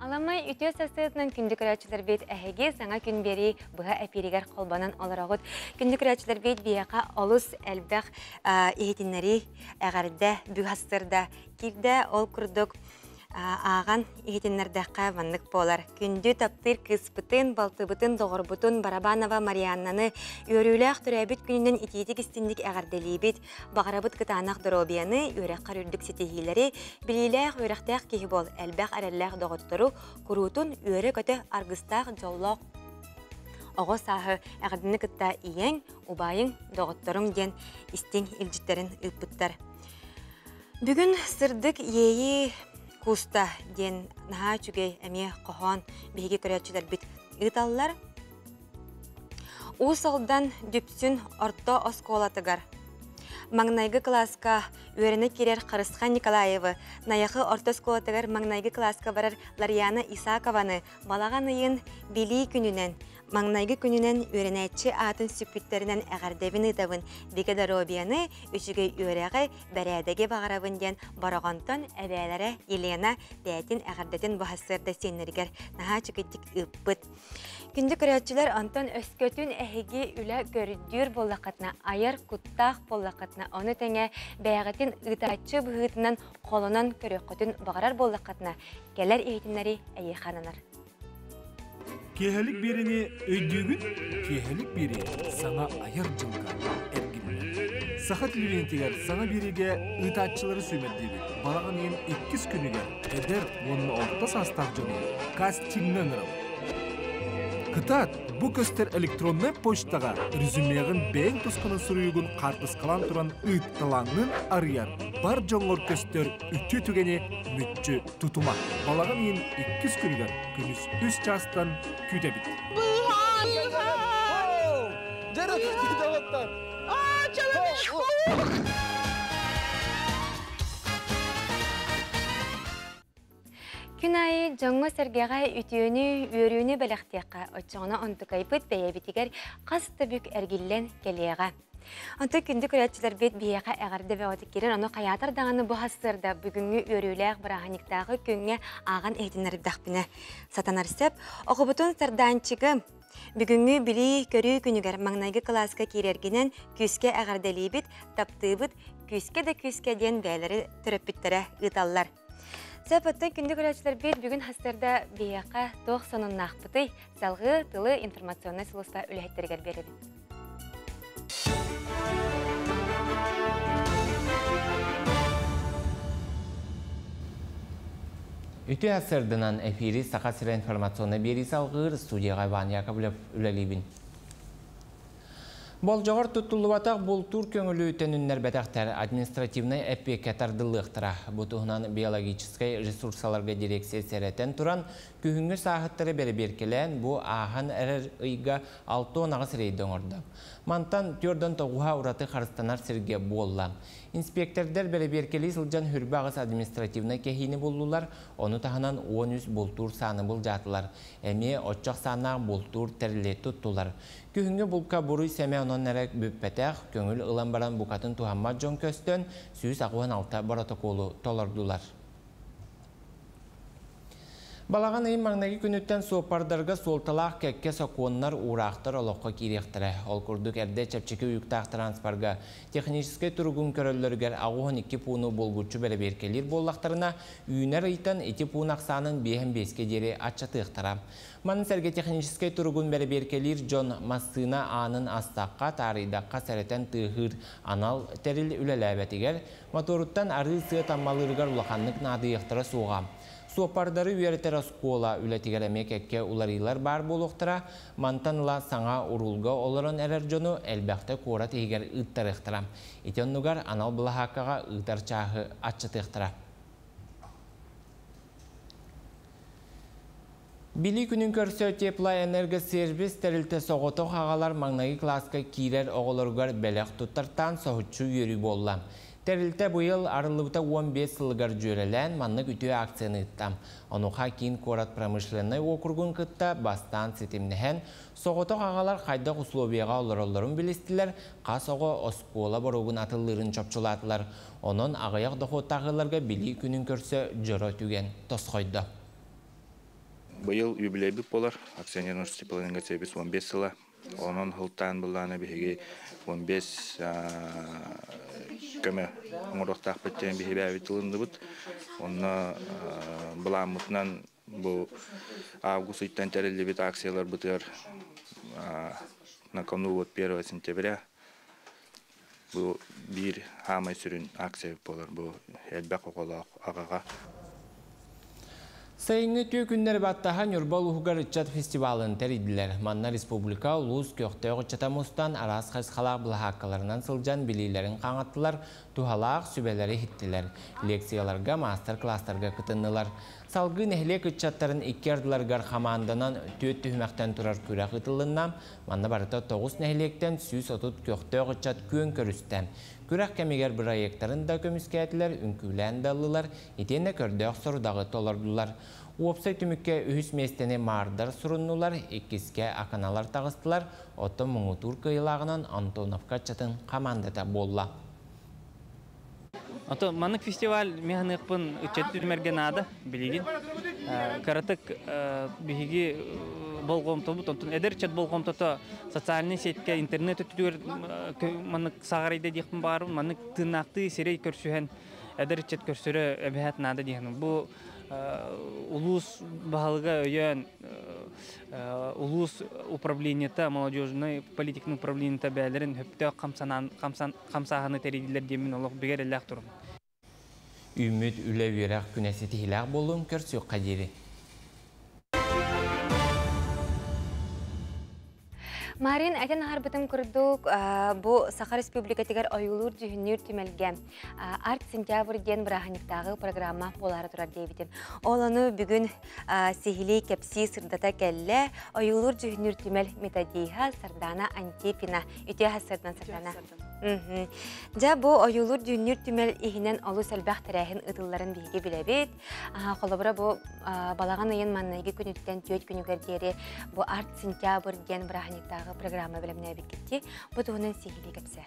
Аламай үтүө сарсыатынан күндү көрөөччүлэрбит эһиги саҥа күн биэрии быһа эпииригэр холбонон олороҕут. Күндү көрөөччүлэрбит биһиэхэ олус элбэх иһитиннэрии, эҕэрдэ, бүхастырда киирдэ. Ол курдук ааҕан иһитиннэрдэххэ маннык буолар. Күндү таптыыр кыыспытын, балтыбытын, доҕорбутун Барабанова Марианнаны үөрүүлээх төрөөбүт күнүнэн итиитик истинник эҕэрдэлиибит. Баҕарабыт кытаанах доруобуйаны, үөрэххэр үрдүк ситиһиилэри, билиилээх, үөрэхтээх киһи буол, элбэх эрэллээх доҕоттору, куруутун үөрэ-көтө аргыстаах дьоллоох оҕо сааһы эҕэрдэни кытта ийэҥ, убайыҥ, доҕотторуҥ диэн истиҥ илдьиттэрин ыыппыттар. Бүгүн сырдык иэйии кууста диэн наһаа үчүгэй эмиэ хоһоон биһиги көрөөччүлэрбит ыыталлар. Уус Алдан Дүпсүн орто оскуолатыгар маҥнайгы кылааска үөрэнэ киирэр Харысхан Николаевы, Найахы орто оскуолатыгар маҥнайгы кылааска барар Ларьяна Исакованы балаҕан ыйын Билии күнүнэн Маҥнайгы күнүнэн үөрэнээччи аатын сүкпүттэринэн эҕэрдэбин ыытабын, бигэ доруобуйаны, үчүгэй үөрэҕи, бэрээдэги баҕарабын диэн Бороҕонтон эбээлэрэ Елена бэйэтин эҕэрдэтин быһа сырда сиэннэригэр наһаа үчүгэйдик ыыппыт. Күндү көрөөччүлэр, онтон өскөтүн эһиги үлэ көрдүүр буоллаххытына, айар куттаах буоллаххытына, ону тэҥэ бэйэҕитин ыытааччы быһыытынан холонон көрүөххүтүн баҕарар буоллаххытына, кэлэр иһитиннэри эйиэхэ ананар. Киэһэлик биэриини өйдүүгүн? Киэһэлик биэрии саҥа айар дьылга эргиллэр. Саха телевидениетигэр саҥа биэриигэ ыытааччылары сүүмэрдиибит. Балаҕан ыйын иккис күнүгэр эдэр уонна орто саастаах дьону кастиҥҥа ыҥырабыт. Кытаат, бу көстөр электроннай почтаҕа резюмеҕын бэйэҥ тускунан суруйугун хаартыскалаан туран ыытталааҥҥын арыйар бар дьоҥҥор көстөр үтүө түгэни мүччү тутума. Балаҕан ыйын иккис күнүгэр күнүс үс чаастан күүтэбит. Күн аайы дьоҥҥо-сэргэҕэ үтүөнү, үөрүүнү бэлэхтиэххэ, оччоҕуна онтукайбыт бэйэбитигэр хас да бүк эргиллэн кэлиэҕэ. Онтон күндү көрөөччүлэрбит биһиэхэ эҕэрдэ бөҕөтүк киирэн, ону хайаатар даҕаны бу сарсыарда бүгүҥҥү үөрүүлээх бырааһынньыктааҕы күҥҥэ ааҕан иһитиннэрдэхпинэ сатанар сөп. Оҕобутун Сардаанчыгы бүгүҥҥү билии-көрүү күнүгэр маҥнайгы кылааска киирэргинэн күүскэ эҕэрдэлиибит, таптыыбыт, күүскэ да күүскэ диэн бэйэлэри төрөппүттэрэ ыыталлар. Сөп оттон күндү көрөөччүлэрбит бүгүн хастарда биһиэхэ туох сонуннаахпытый? Салгыы тылы информационнай сулууспа үлэһиттэригэр биэрэбит. Үтүө сарсыарданан эфири Саха сирэ информационнай биэрии салҕыыр студияҕа Иван Яковлев үлэлиибин. Болдьоҕор туттуллубатах бултуур көҥүлү төнүннэрбэтэхтэр административнай эппиэккэ тардыллыахтара. Бу туһунан биологическай ресурсаларга дирекция сэрэтэн туран, күһүҥҥү сааһыттары бэрэбиэркэлээн бу ааһан эрэр ыйга 68 рейдэ оҥордо. Мантан 49-а ураты харыстанар сиргэ буолла. Инспиэктэрдэр бэрэбиэркэлии сылдьан хүрбэ аҕыс административнай кэһиини буллулар, ону таһынан 13 бултуур сааны былдьаатылар. Эмиэ оччо ахсааннаах бултуур тэрили туттулар. Күһүҥҥү булка буруй-сэмэ онон эрэ бүппэтэх, көҥүл ылан баран букатын туһаммат дьон көстөн, 186 боротокуолу толордулар. Балаҕан ыйын маҥнайгы күнүттэн суоппардарга суолталаах кэккэ сокуоннар, уураахтар олоххо киириэхтэрэ. Ол курдук эрдэ чэпчэки уйуктаах транспорга техническэй туругун көрөллөрүгэр 82 пууну булгуччу бэрэбиэркэлиир буоллахтарына, үүнэр ыйтан ити пуун ахсаанын биэһэн биэскэ диэри аччатыахтара. Маны сэргэ техническэй туругун бэрэбиэркэлиир дьон массыына аанын астахха, таарыйдахха сэрэтэн тыаһыыр анал тэрил үлэлээбэтигэр, мотуоруттан арыы-сыа таммалыырыгар улаханнык наадыйыахтара суоҕа. Суоппардары үөрэтэр оскуола үлэтигэр эмиэ кэккэ уларыйыылар баар буолуохтара, мантан ыла саҥа уруулга олорон эрэр дьону элбэхтэ куорат иһигэр ыыттарыахтара. Ити оннугар анал былаһааккаҕа ыытар чааһы аччатыахтара. Билии күнүн көрсө Теплоэнергосервис тэрилтэ соҕотох аҕалар маҥнайгы кылааска киирэр оҕолоругар бэлэх туттартаан соһуччу үөрүү буолла. Тэрилтэ быйыл арыллыбыта 15 сылыгар дьүөрэлээн маннык үтүө акцияны ыытта. Онуоха киин куорат промышленнай уокуругун кытта бастаан ситимнэһэн, соҕотох аҕалар хайдах условияҕа олороллорун билистилэр, хас оҕо оскуола боруогун атыллыырын чопчулаатылар. Онон аҕыйах дохуоттаах ыалларга Билии күнүн көрсө дьоро түгэн тосхойдо. Быйыл юбилейбит буолар, акционерный теплоэнергосервис 15 сыла. Онон сылтаан былаана биһиги 15 көмө оҥоруохтаахпыт диэн биһиги бэйэбит ылынныбыт. Онно былааммытынан бу август ыйтан тэриллибит акцияларбытыгар на кону вот 1 сентября бу биир хаамай сүрүн акция буолар бу элбэх оҕолоох аҕаҕа. Сайыҥҥы үтүө күннэри баттаһа Ньурба улууһугар ыччат фестивалын тэрийдилэр. Манна республика, улуус көхтөөх ыччата мустан араас хайысхалаах былаһааккаларынан сылдьан билиилэрин хаҥаттылар, туһалаах сүбэлэри иһиттилэр. Лекцияларга, маастар-кылаастарга кытыннылар. Салгыы нэһилиэк ыччаттарын икки ардыларыгар хамаанданан түөрт түһүмэхтэн турар күрэх ыытылынна. Манна барыта тоҕус нэһилиэктэн 130 көхтөөх ыччат күөн көрүстэ. Күрэх кэмигэр бырайыактарын да көмүскээтилэр, үҥкүүлээн да ыллылар, итиэннэ көрдөөх сорудаҕы толордулар. Уопсай түмүккэ үһүс миэстэни маардар суруннулар, иккискэ аканалар таҕыстылар, оттон муҥутуур кыайыылааҕынан Антоновка ыччатын хамаандата буолла. Ото маннык фестиваль механыахпын ыччат түмэргэ наада билигин. Кыратык биһиги болҕомтобут, онтон эдэр ыччат болҕомтото социальнай сетьке, интернет өттүгэр маннык саҕарыйда диэхпин баҕарабын, маннык тыыннаахтыы сирэй көрсүһэн эдэр ыччат көрсөрө эбэһээт наада диэхин. Бу улуус баһылыга өйөөн улуус управлениета, молодежной политиканы управлениета бээлэрин хөптөөх хамсааһыны тэрийдилэр диэммин олох бигэ эрэллээх турабын. Үүммүт үлэ-үөрэх күнэ ситиһиилээх буоллун, көрсүөххэ диэри. Марин, этэн аһарбытым курдук, бу Саха Республикатыгар ойуулуур дьүһүннүүр түмэлгэ Арт Сентябрь диэн бырааһынньыктааҕы программа буолаары турар диэбитим. Ол ону бүгүн сиһилии кэпсии сырдата кэллэ. Ойуулуур дьүһүннүүр түмэл методиһа Сардана Антипина. Үтүө сардан Сардана. Дьэ, бу ойуулуур дьүһүннүүр түмэл иһинэн олус элбэх тэрээһин ыытылларын биһиги билэбит. Холобура, бу балаҕан ыйын маннайгы күнүттэн түөрт күнүгэр диэри бу Арт Сентябрь диэн бырааһынньыктааҕы программа бэлэмнээбиккитти. Бу туһунан сиһилии кэпсээ.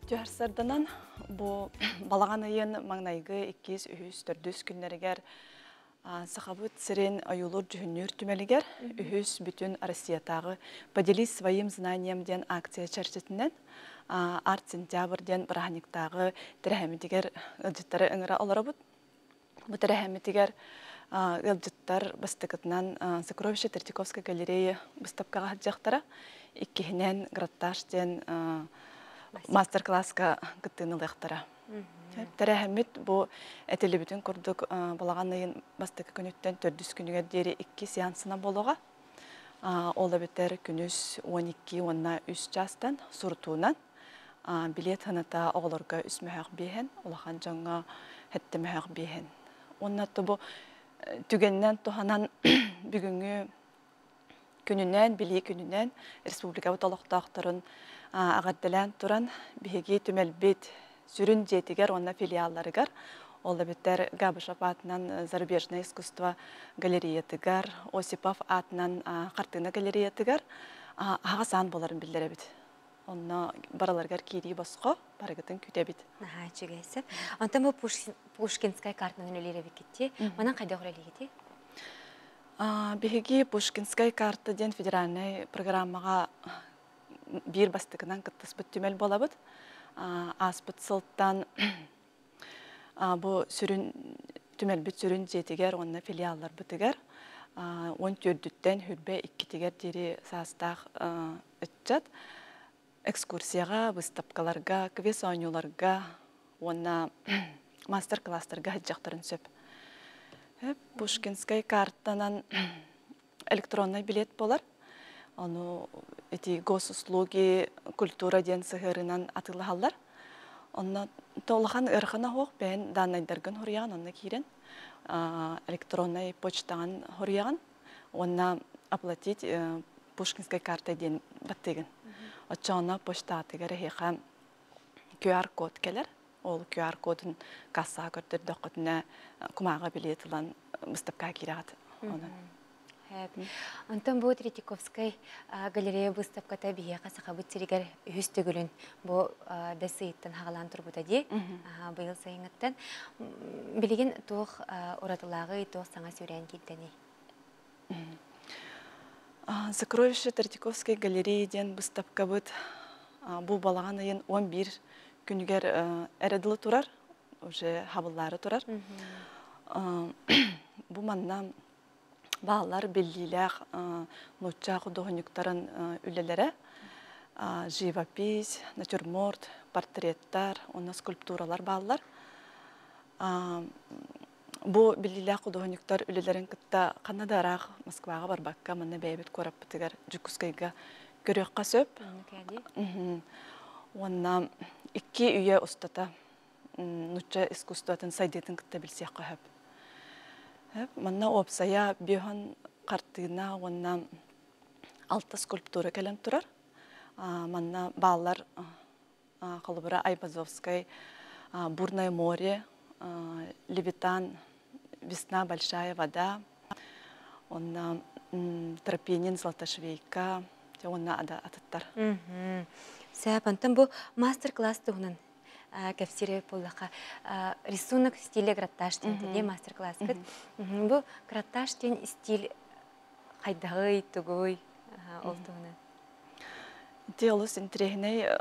Түһэрсэрдэнэн бу балаҕан ыйын маҥнайгы иккис, үһүс, төрдүс күннэригэр Сахабыт сирин ойуулуур дьүһүннүүр түмэлигэр үһүс бүтүн Россиятааҕы «Поделись своим знанием» диэн акция чэрчитинэн Арт Сентябрь диэн бырааһынньыктааҕы тэрээһиммитигэр ыалдьыттары ыҥыра олоробут. Бу тэрээһиммитигэр ыалдьыттар бастакытынан Сокровище Третьяковской галерея быыстапкаҕа сылдьыахтара. Иккиһинэн Граттаж диэн мастер-класска кыттыыны ылыахтара. Тэрээһиммит бу этиллибитин курдук балаҕан ыйын бастакы күнүттэн төрдүс күнүгэр диэри икки сеансынан буолуоҕа. Ол эбэтэр күнүс 12 уонна 3 чаастан сурутуунан билет сыаната оҕолорго үс мөһөөх биэһэн, улахан дьоҥҥо сэттэ мөһөөх биэһэн. Уонна бу түгэнинэн туһанан бүгүҥҥү күнүнэн, билии күнүнэн республикабыт олохтоохторун эҕэрдэлээн туран биһиги түмэлбит сүрүн дьиэтигэр уонна филиалларыгар ол эбэтэр Габышев аатынан зарубежное искусство галереятыгар, Осипов аатынан хартыына галереятыгар аһаҕас аан буоларын биллэрэбит. Онно барыларыгар киирии босхо, барыгытын күтэбит. Наһаа үчүгэй сөп. Онтон бу Пушкинскай картанан үлэлиир эбиккитти. Манан хайдах үлэлиигитий? Биһиги Пушкинскай карта диэн федеральнай программаҕа биир бастакынан кыттыспыт түмэл буолабыт. Ааспыт сылтан бу сүрүн түмэлбит сүрүн дьиэтигэр уонна филиалларбытыгар 14-түттэн хүрбэ иккитигэр диэри саастаах ыччат экскурсияҕа, быыстапкаларга, квест-оонньууларга уонна мастер-класстарга сылдьыахтарын сөп. Пушкинскай картанан электроннай билет буолар. Ону ити госуслуги культура диэн сыһыарынан атыылаһаллар. Онно улахан ыарахана суох бэйэн дааннайдаргын хоруйаҕын, онно киирэн электроннай почтаҕын хоруйаҕын уонна оплатить Пушкинскай карта диэн баттыыгын. Оччоҕуна почтаатыгар эһиэхэ QR-код кэлэр. Ол QR-кодун кассаҕа көрдөрдөххүтүнэ кумааҕы билиэт ылан быыстапкаҕа киирэҕит. Онон. Онтон бу Третьяковскай галерея быыстапката биһиэхэ Сахабыт сиригэр үһүс төгүлүн бу бэс ыйыттан хаҕалаан турбута дии. Быйыл сайыҥҥыттан. Билигин туох уратылааҕый, туох саҥа сүүрээн киирдэний? Сокровище Третьяковской галереи диэн быыстапкабыт бу балаҕан ыйын 11 күнүгэр эрэ дылы турар, уже хабыллаары турар. Бу манна бааллар биллиилээх нуучча худуоһунньуктарын үлэлэрэ, живопись, натюрморт, портреттар уонна скульптуралар бааллар. Бу биллиилээх худуоһунньуктар үлэлэрин кытта ханна да ыраах Москваҕа барбакка, манна бэйэбит куораппытыгар Дьокуускайга көрүөххэ сөп. Уонна икки үйэ устата нуучча искусствотын сайдыытын кытта билсиэххэ сөп. Манна уопсайа биоһон хартыына уонна алта скульптура кэлэн турар. Манна бааллар холобура Айвазовскай Бурное море, Левитан Весна большая вода, онна Тропинин Золотошвейка, уонна ада атыттар. Сөп, онтон бу мастер-класс туһунан кэпсиир буоллахха, рисунок в стиле граттаж диэн мастер-класскыт. Бу граттаж диэн стиль хайдаҕый, тугуй ол туһунан? Ити олус интэриэһинэй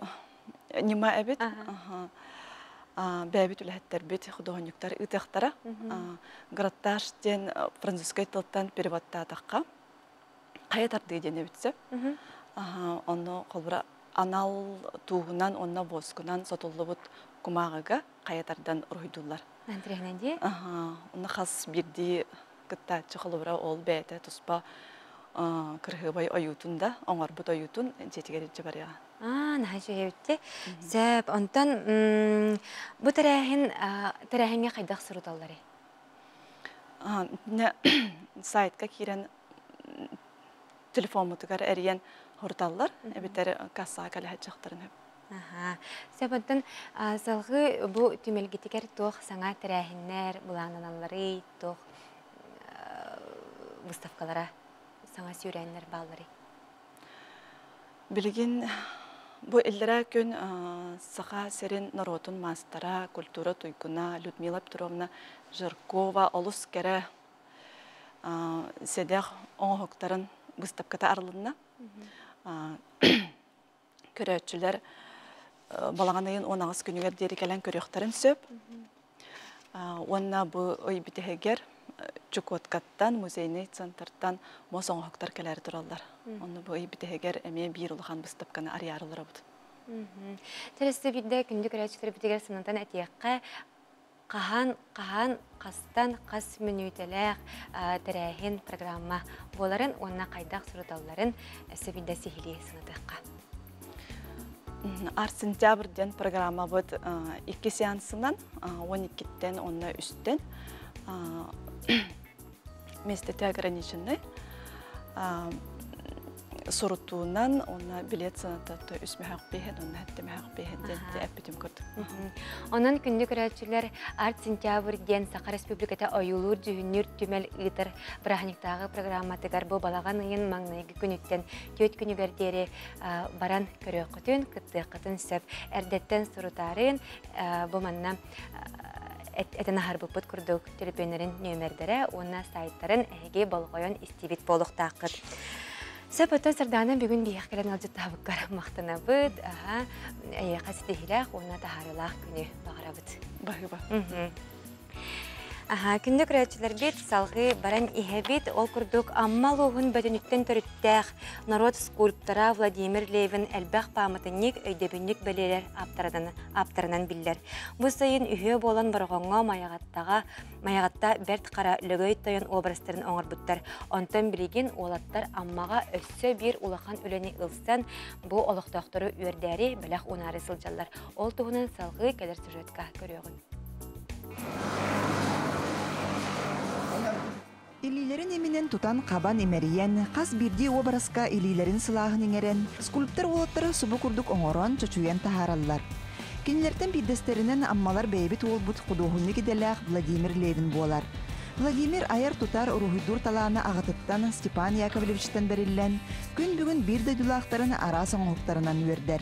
ньыма эбит. Бэйэбит үлэһиттэрбит, худуоһунньуктар ыытыахтара. Граттаж диэн французскай тылтан переводтаатахха, хайа тардыы диэн эбит сөп. Онно холобура анал тууһунан уонна воскунан сотуллубут кумааҕыга хайа тардан уруһуйдууллар. Интэриэһинэй дии. Онно хас биирдии кыттааччы холобура ол бэйэтэ туспа кырыһыабай ойуутун да оҥорбут ойуутун дьиэтигэр илдьэ барыаҕа. Аа, наһаа үчүгэй Сөп, онтон бу тэрээһин тэрээһиҥҥэ хайдах суруталларый? Сайтка киирэн телефоммутугар эрийэн хоруталлар, эбэтэр кассаҕа кэлэ сылдьахтарын сөп. Сөп, онтон салгыы бу түмэлгитигэр туох саҥа тэрээһиннэр былааннаналларый, туох выставкалара саҥа сүүрээннэр баалларый? Билигин бу иллэрээ күн Саха сирин норуотун маастара, культура туйгуна Людмила Петровна Жиркова олус кэрэ сэдэх оҥоһуктарын быыстапката арылынна. Көрөөччүлэр балаҕан ыйын 18 күнүгэр диэри кэлэн көрүөхтэрин сөп. Уонна бу ый бүтэһигэр Чукоткаттан, музейный центртан муос оҥоһуктар кэлээри тураллар. Онно бу ый бүтэһигэр эмиэ биир улахан быыстапканы арыйаары олоробут. Тэрилтэ биирдэ күндү көрөөччүлэрбитигэр санатан этиэххэ, хаһан, хаһан, хастан хас мүнүүтэлээх тэрээһин программа буоларын уонна хайдах суруталларын өссө биирдэ сиһилии санатыахха. Арт сентябрь диэн программабыт икки сеансынан 12-тэн уонна үстэн миэстэтэ ограниченный сурутуунан уонна билет сыаната үс мөһөх биэһэн уонна сэттэ мөһөх биэһэн диэн эппитим курдук. Онон күндү көрөөччүлэр Арт Сентябрь диэн Саха Республиката ойуулуур дьүһүннүүр түмэл ыытар бырааһынньыктааҕы программатыгар бу балаҕан ыйын маҥнайгы күнүттэн түөрт күнүгэр диэри баран көрүөххүтүн, кыттыаххытын сөп. Эрдэттэн сурутаарын бу манна этэн аһарбыппыт курдук төлөпүөннэрин нүөмэрдэрэ уонна сайтарын эһиги болҕойон истибит буолуохтааххыт. Сөп оттон Сардаана бүгүн биһиэхэ кэлэн ыалдьыттаабыккар махтанабыт. Аха, эйиэхэ ситиһиилээх уонна таһаарыылаах күнү баҕарабыт. Баһыыба. Аха, күндү көрөөччүлэрбит салгыы баран иһэбит. Ол курдук Амма улууһун бөтүнүттэн төрүттээх норуот скульптора Владимир Левин элбэх пааматынньык, өйдөбүнньүк бэлиэлэр ааптарынан биллэр. Бу сайын үһүө буолан Бороҕоҥҥо Майаҕаттаҕа Майаҕатта Бэрт Хара Лөгөй Тойон образтарын оҥорбуттар. Онтон билигин уолаттар Аммаҕа өссө биир улахан үлэни ылсан, бу олохтоохтору үөрдээри бэлэх уунаары сылдьаллар. Ол туһунан салгыы кэлэр сюжетка көрүөҕүҥ. Илиилэрин иминэн тутан хабан имэрийэн, хас биирдии уобараска илиилэрин сылааһын иҥэрэн, скульптор уолаттары субу курдук оҥорон, чочуйан таһаараллар. Кинилэртэн биирдэстэринэн Аммалар бэйэбит уолбут худуоһунньук идэлээх Владимир Левин буолар. Владимир айар-тутар, уруһуйдуур талаана аҕатыттан Степан Яковлевичтан бэриллэн, күн бүгүн биир дойдулаахтарын араас оҥоһуктарынан үөрдэр.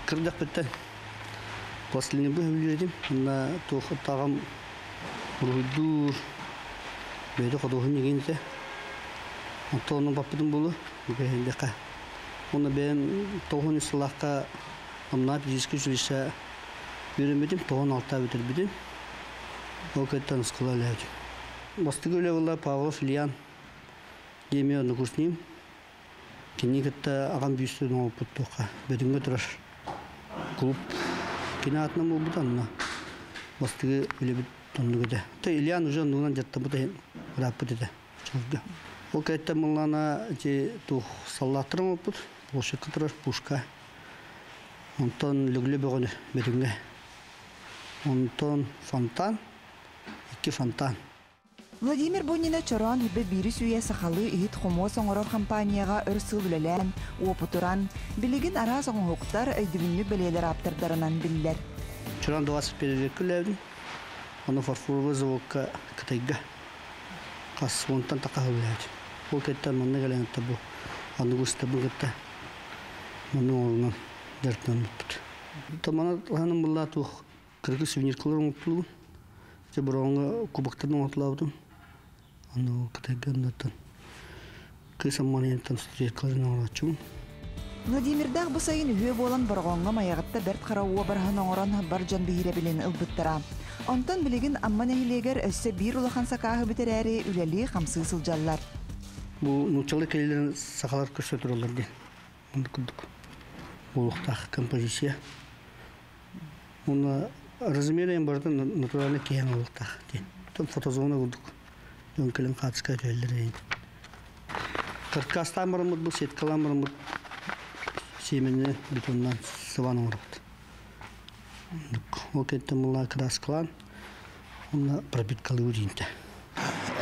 Кырдьахпыттан пластилинбы сөбүлүүр Онно туох таҕам уруһуйдуур бэйэтэ худуоһунньук иинтэ. Онтон онно баппытым буолуо бэһиндиэххэ. Уонна бэйэм тоҕуһун үс сыллаахха Амнаа физическэй училище үөрэммитим, тоҕон алтаа бүтэрбитим. Ол кэттэн оскуола үлэһитим. Бастакы үлэ буолла Павлов Ильян диэми однокурсник. Кини кытта аҕам бүүстэн оҥорбут туохха Бөтүҥҥэ турар клуб кини аатынан буолбута онно бастакы үлэбит оннук этэ. То Ильян уже оннугунан дьаттаммыт иһин ырааппыт этэ чалга. Ол кэттэн буллаана ити туох саллааттар оҥорбут площадка турар пушка. Онтон Лөглө бөҕөнү Бөтүҥҥэ. Онтон фонтан, икки фонтан. Владимир Бунина Чороон Үрбэ биирис үйэ сахалыы иһит-хомуос оҥорор компанияҕа өр сыл үлэлээн, уопутуран, билигин араас оҥоһуктар, өйдөбүнньүк бэлиэлэр ааптардарынан биллэр. Чороон 21 веккэ үлэлээбитим. Ону фарфоровай заводка Кытайга хас уонтан тахха үлэлээбитим. Ол кэттэн манна кэлэн бу аныгы ыстабын кытта манна оҥорунан дьарыктанаммыппыт. Тамана ханым булла туох кыргы сувениркалар оҥортулугун. Ити бороҕоҥҥо кубоктарын оҥортулаабытым. Аны Кытайга оннуттан кыыс Амманыйантан студенткаларын оҥорооччубун. Владимирдаах бу сайын үһүө буолан Бороҕоҥҥо Майаҕатта Бэрт Хара уобараһын оҥорон бар дьон биһирэбилин ылбыттара. Онтон билигин Амма нэһилиэгэр өссө биир улахан сакааһы бүтэрээри үлэлии-хамсыы сылдьаллар. Бу нууччалыы кэлиилэрин сахалар көрсө тураллар диэн. Оннук курдук буолуохтаах композиция. Уонна размерен барыта натуральный киһи буолуохтаах диэн. Там фотозона курдук. Дьон кэлэн хаачыска түһэллэр эйин. Каркастаан бараммыт бу сеткалаан бараммыт сиэмэнинэн бетоннаан сыбаан оҥоробут. Ол кэнниттэн буолла краскалаан уонна пропиткалыы диинтэ.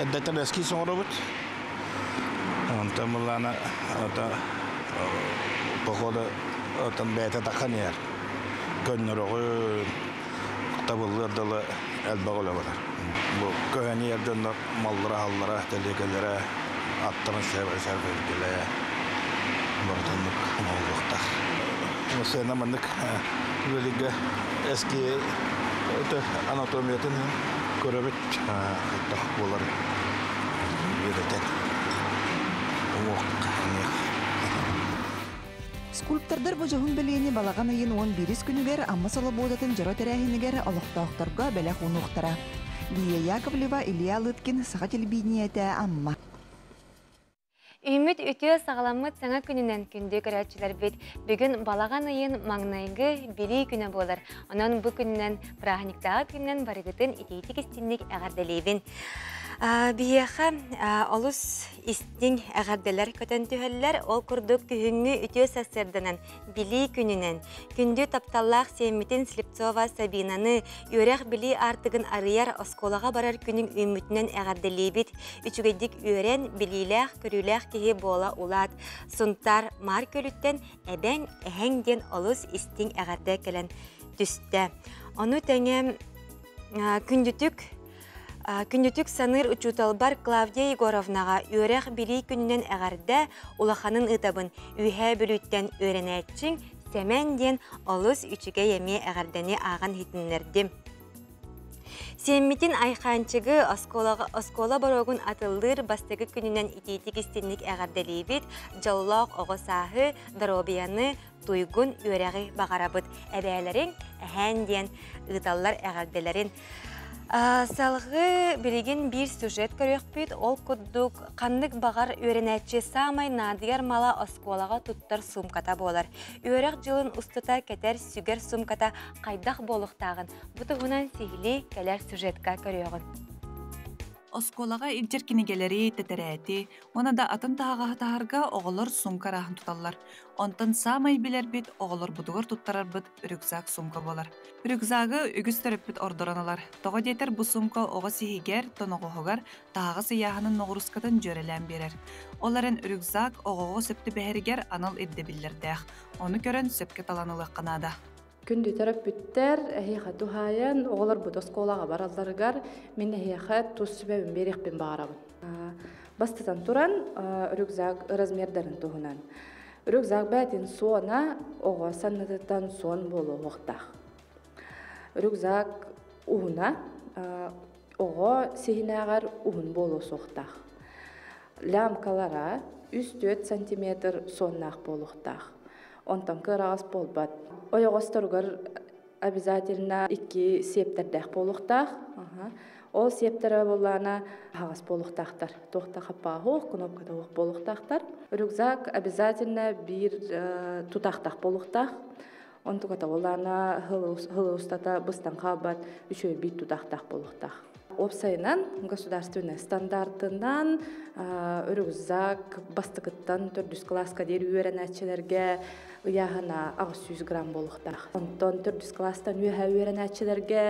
Эрдэттэн эскиз оҥоробут. Онтон буллаана ата похода отон бэйэтэ таххан иһэр. Көннөрөҕүн табыллыар дылы элбэх үлэ барар. Бу көһөн иһэр дьоннор маллара-аһаллара, тэлиэгэлэрэ, аттарын сэргэлэ барытыннык оҥоһуллуохтаах. Сыана маннык үлэлигэ эски анатомиятын көрөбүт хайдах буоларын үөрэтэн уҥуох. Скульптордар бу дьоһун бэлиэни балаҕан ыйын 11 күнүгэр Амма Солобуодатын дьоро тэрээһинигэр олохтоохторго бэлэх уунуохтара. Лия Яковлева, Илья Лыткин, Саха телевидениетэ, Амма. Үүммүт үтүө саҕаламмыт саҥа күнүнэн күндү көрөөччүлэрбит бүгүн балаҕан ыйын маҥнайгы Билии күнэ буолар. Онон бу күнүнэн бырааһынньыктааҕы күнүнэн барыгытын итиитик истинник эҕэрдэлиибин. Биһиэхэ олус истиҥ эҕэрдэлэр көтөн түһэллэр. Ол курдук күһүҥҥү үтүө сарсыарданан Билии күнүнэн күндү тапталлаах сиэммитин Слепцова Сабинаны үөрэх-билии аартыгын арыйар оскуолаҕа барар күнүҥ үүммүтүнэн эҕэрдэлиибит. Үчүгэйдик үөрэн, билиилээх, көрүүлээх киһи буола улаат. Сунтаар Маар Күөлүттэн эбэҥ, эһэҥ диэн олус истиҥ эҕэрдэ кэлэн түстэ. Ону тэҥэ күндүтүк Күндүтүк саныыр учууталбар Клавдия Егоровнаҕа үөрэх-билии күнүнэн эҕэрдэ улаханын ыытабын. Үөһээ Бүлүүттэн үөрэнээччиҥ Сэмэн диэн олус үчүгэй эмиэ эҕэрдэни ааҕан иһитиннэрдим. Сиэммитин Айхаанчыгы оскуолаҕа оскуола боруогун атыллыыр бастакы күнүнэн итиитик истинник эҕэрдэлиибит, дьоллоох оҕо сааһы, доруобуйаны, туйгун үөрэҕи баҕарабыт. Эбээлэриҥ эһээн диэн ыыталлар эҕэрдэлэрин. Салгыы билигин биир сюжет көрүөхпүт. Ол курдук ханнык баҕар үөрэнээччи саамай наадыйар мала оскуолаҕа туттар суумката буолар. Үөрэх дьылын устата кэтэр сүгэр суумката хайдах буолуохтааҕын бу туһунан сиһилии кэлэр сюжетка көрүөҕүҥ. Оскуолаҕа илдьэр кинигэлэри, тэтэрээти уонна да атын таһаҕаһы таһарга оҕолор суумка арааһын туталлар. Онтон саамай билэрбит, оҕолорбутугар туттарарбыт рюкзак суумка буолар. Рюкзагы үгүс төрөппүт ордорон ылар. Тоҕо диэтэр бу суумка оҕо сиһигэр, тоноҕоһугар таһаҕас ыйааһынын ноҕуруускатын дьүөрэлээн биэрэр. Ол эрэн рюкзак оҕоҕо сөп түбэһэригэр анал ирдэбиллэрдээх. Ону көрөн сөпкө талан ылыахха наада. Күндү төрөппүттэр, эһиэхэ туһаайан, оҕолорбут оскуолаҕа баралларыгар мин эһиэхэ тус сүбэбин биэриэхпин баҕарабын. Бастатан туран, рюкзак размердарын туһунан. Рюкзак бэйэтин суона оҕо саннытыттан суон буолуохтаах. Рюкзак уһуна оҕо сиһинээҕэр уһун буолуо суохтаах. Лямкалара 3-4 сантиметр суоннаах буолуохтаах. Онтон кыараҕас буолбат. Ойоҕосторугар обязательно икки сиэптэрдээх буолуохтаах. Ол сиэптэрэ буоллаана аһаҕас буолуохтаахтар. Туох да хаппааһуох, кнопката суох буолуохтаахтар. Рюкзак обязательно биир тутаахтаах буолуохтаах. Онтуката буоллаана хыл устата быстан хаалбат үчүгэй биир тутаахтаах буолуохтаах. Уопсайынан государственный стандартынан рюкзак бастакыттан төрдүс кылааска диэри үөрэнээччилэргэ ыйааһына 800 грамм буолуохтаах. Онтон төрдүс кылаастан үөһэ үөрэнээччилэргэ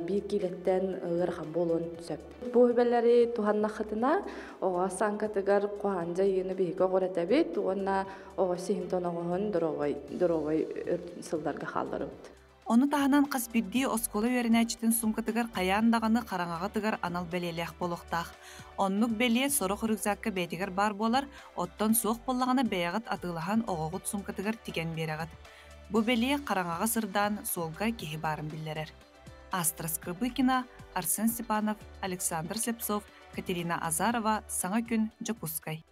биир киилэттэн ыарахан буолуон сөп. Бу сүбэлэри туһаннаххытына оҕо сааҥкатыгар куһаҕан дьайыыны биһиги оҕурэтэбит уонна оҕо сиһин тоноҕоһун доруобай доруобай сылларга хаалларабыт. Ону таһынан хас биирдии оскуола үөрэнээччитин суумкатыгар хайаан даҕаны хараҥаҕа тыгар анал бэлиэлээх буолуохтаах. Оннук бэлиэ сорох рюкзакка бэйэтигэр баар буолар, оттон суох буоллаҕына бэйэҕит атыылаһан оҕоҕут суумкатыгар тигэн биэрэҕит. Бу бэлиэ хараҥаҕа сырдаан суолга киһи баарын биллэрэр. Астра Скрыбыкина, Арсен Степанов, Александр Слепцов, Катерина Азарова, Саҥа күн, Дьокуускай.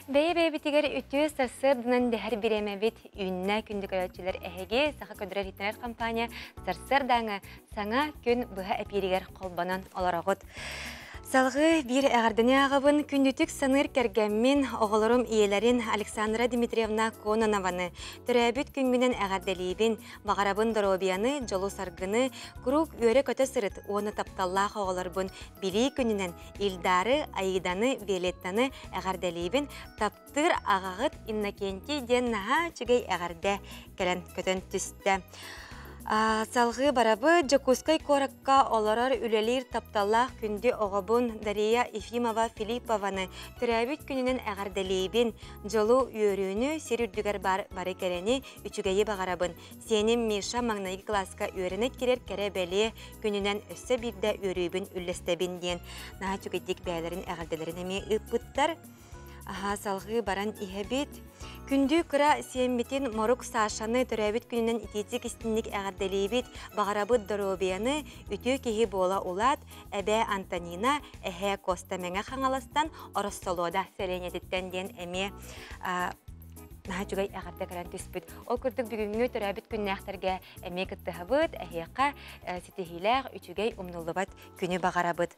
Бэйэ-бэйэбитигэр үтүө сарсыарданан дэһэр бириэмэбит үүннэ күндү көрөөччүлэр эһиги Саха көдөрөр иһитинэр компания сарсыардааҥы саҥа күн быһа эпииригэр холбонон олороҕут. Салгыы биир эҕэрдэни ааҕабын күндүтүк саныыр кэргэммин, оҕолорум ийэлэрин Александра Дмитриевна Кононованы төрөөбүт күҥҥүнэн эҕэрдэлиибин. Баҕарабын доруобуйаны, дьолу-саргыны, куруук үөрэ-көтө сырыт уонна тапталлаах оҕолорбун билии күнүнэн Ильдары, Аиданы, Виолеттаны эҕэрдэлиибин. Таптыыр аҕаҕыт Иннокентий диэн наһаа үчүгэй эҕэрдэ кэлэн көтөн түстэ. Салҕыы барабыт Дьокуускай куоракка олорор үлэлиир тапталлаах күндү оҕобун Дария Ефимова Филиппованы төрөөбүт күнүнэн эҕэрдэлиибин. Дьолу, үөрүүнү, сир үрдүгэр баар бары кэрэни, үчүгэйи баҕарабын. Сиэним Миша маҥнайгы кылааска үөрэнэ киирэр кэрэ-бэлиэ күнүнэн өссө биирдэ үөрүүбүн үллэстэбин диэн наһаа үчүгэйдик бэйэлэрин эҕэрдэлэрин эмиэ ыыппыттар. Аһаа, салҕыы баран иһэбит. Күндү кыра сиэммитин Морук Сашаны төрөөбүт күнүнэн итиитик истинник эҕэрдэлиибит, баҕарабыт доруобуйаны, үтүө киһи буола улаат, эбээ Антонина, эһээ Коста Мэҥэ Хаҥаластан Ороссолуода сэлиэнньэтиттэн диэн эмиэ. Наһаа үчүгэй эҕэрдэ кэлэн түспүт. Ол курдук бүгүҥҥү төрөөбүт күннээхтэргэ эмиэ кыттыһабыт, эһиэхэ ситиһиилээх, үчүгэй умнуллубат күнү баҕарабыт.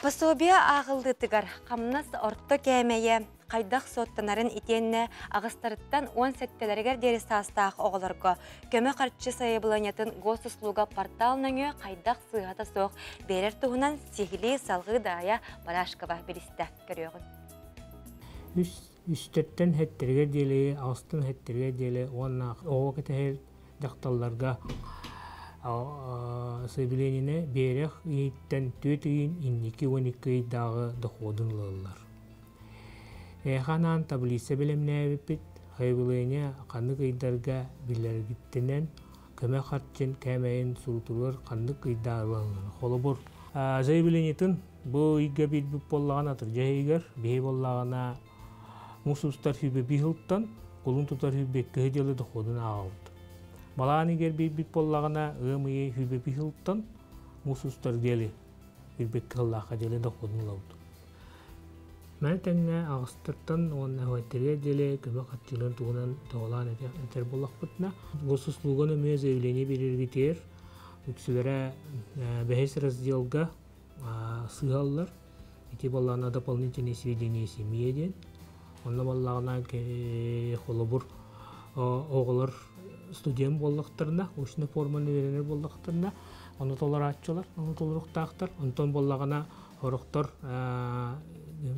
Пособие ааҕыллыытыгар хамнас орто кээмэйэ хайдах суоттанарын итиэннэ аҕыстарыттан 17-лэригэр диэри саастаах оҕолорго көмө харчы сайабылыанньатын госуслуга портал нөҥүө хайдах сыыһата суох биэрэр туһунан сиһилии салҕыы Даайа Барашкова билистэ. Көрүөҕүн. Үс үстэртэн хэттэригэр диэли, аҕыстан хэттэригэр диэли уонна оҕо кэтэһэр дьахталларга заявлениены биэрэх ыйыттан түөрт ыйын инники 12 ыйдааҕы доходун ылаллар. Эһиэхэ анаан таблица бэлэмнээбиппит, заявление ханнык ыйдарга биллэргиттэнэн көмө харчын кээмэйин суутугар ханнык ыйдааҕы Холобур, заявлениетын бу ыйга биэрбит буоллаҕына атырдьах ыйыгар, биһи буоллаҕына муус устар сүүрбэ биир сылтан кулун тутар 22 дьылы доходун ааҕабыт. Балаан игэр биэрбит буоллаҕына ыам ыйы 21 сылтан муус устар диэли 22 сыллаахха диэли доходун ылабыт. Маны тэҥҥэ аҕыстартан уонна эһэттэригэр диэри көмө харчыларын туһунан тоҕолоон этэр буоллахпытына, госуслуга нөҥүө заявление биэрэргитигэр үксүлэрэ бэһис разделга сыһаллар. Ити буоллаҕына дополнительные сведения семье диэн. Онно буоллаҕына холобур оҕолор студент буоллахтарына, очно форманы үөрэнэр буоллахтарына, ону толорааччылар, ону толоруохтаахтар. Онтон буоллаҕына Сорохтор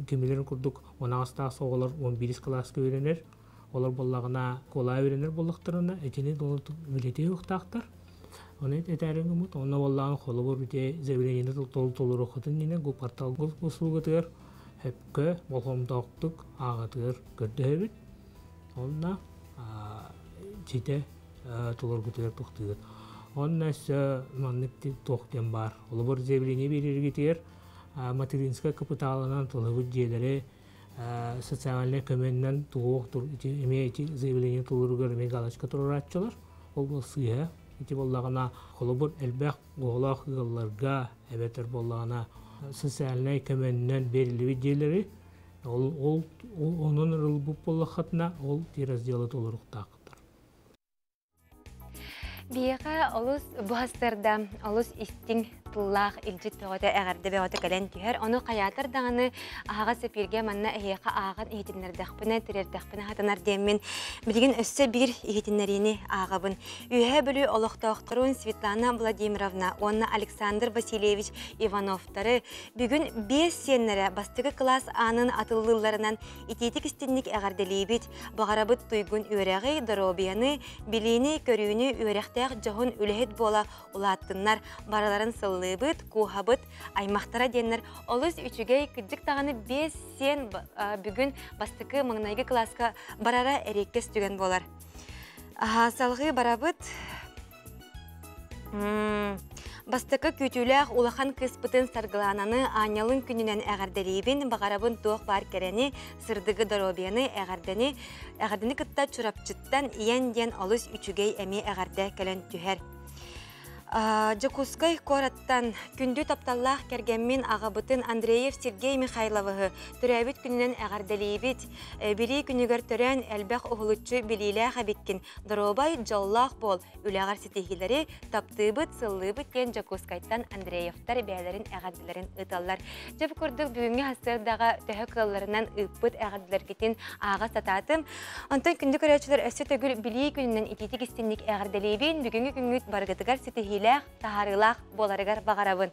кимилэрин курдук 18 оҕолор 11 кылааска үөрэнэр. Олор буоллаҕына куолаа үөрэнэр буоллахтарына итини билэтиэ уохтаахтар. Ону этээриҥ гыммыт. Онно буоллаҕына холобур ити заявлениены толоруоххутун иннинэ портал услугатыгар сөпкө болҕомтоохтук ааҕатыгар көрдөһөбүт. Онно ситэ толоргутугар тохтуугут. Онно өссө маннык туох диэн баар. Холобур, заявление биэрэргитигэр материнскай капиталынан тылыбыт дьиэлэри социальнай көмөннөн туох эмиэ ити заявление толоругар эмиэ галочка туруорааччылар. Ол был сыыһа. Ити буоллаҕына, холобур, элбэх оҕолоох ыалларга эбэтэр буоллаҕына социальнай көмөннөн бериллибит дьиэлэри ол ол онон ылбыт буоллаххытына ол ти разделы толоруохтаахтар. Биһиэхэ олус буһастарда, олус истиҥ тыллаах илдьит бөҕөтө, эҕэрдэ бөҕөтө кэлэн түһэр. Ону хайаатар даҕаны аһаҕас эпииргэ манна эһиэхэ ааҕан иһитиннэрдэхпинэ, тириэрдэхпинэ хатанар диэммин билигин өссө биир иһитиннэриини ааҕабын. Үөһээ Бүлүү олохтоохторун Светлана Владимировна уонна Александр Васильевич Ивановтары бүгүн биэс сиэннэрэ бастакы кылаас аанын атыллыылларынан итиитик истинник эҕэрдэлиибит. Баҕарабыт туйгун үөрэҕи, доруобуйаны, билиини, көрүүнү үөрэхтээх дьоһун үлэһит буола улааттыннар. Барыларын сыллыыбыт, кууһабыт, аймахтара диэннэр олус үчүгэй, кырдьык даҕаны биэс сиэн бүгүн бастакы маҥнайгы кылааска барара эриэккэс түгэн буолар. Салҕыы барабыт. Бастакы күүтүүлээх улахан кыыспытын Саргылаананы аанньалын күнүнэн эҕэрдэлиибин, баҕарабын туох баар кэрэни, сырдыгы доруобуйаны, эҕэрдэни, эҕэрдэни кытта Чурапчыттан ийэн диэн олус үчүгэй эмиэ эҕэрдэ кэлэн түһэр. Дьокуускай куораттан күндү тапталлаах кэргэммин аҕабытын Андреев Сергей Михайловыһы төрөөбүт күнүнэн эҕэрдэлиибит. Билии күнүгэр төрөөн элбэх уһулуччу билиилээх эбиккин. Доруобай, дьоллоох буол, үлэҕэр ситиһиилэри таптыыбыт, сыллыыбыт диэн Дьокуускайтан Андреевтар бэйэлэрин эҕэрдэлэрин ыыталлар. Дьэ бу курдук бүгүҥҥү сарсыардаҕа төһө кыалларынан ыыппыт эҕэрдэлэргитин ааҕа сатаатым. Онтон күндү көрөөччүлэр өссө төгүл Билии күнүнэн итиитик истинник эҕэрдэлиибин. Бүгүҥҥү күҥҥүт барыгытыгар ситиһиилээх, таһаарыылаах буоларыгар баҕарабын.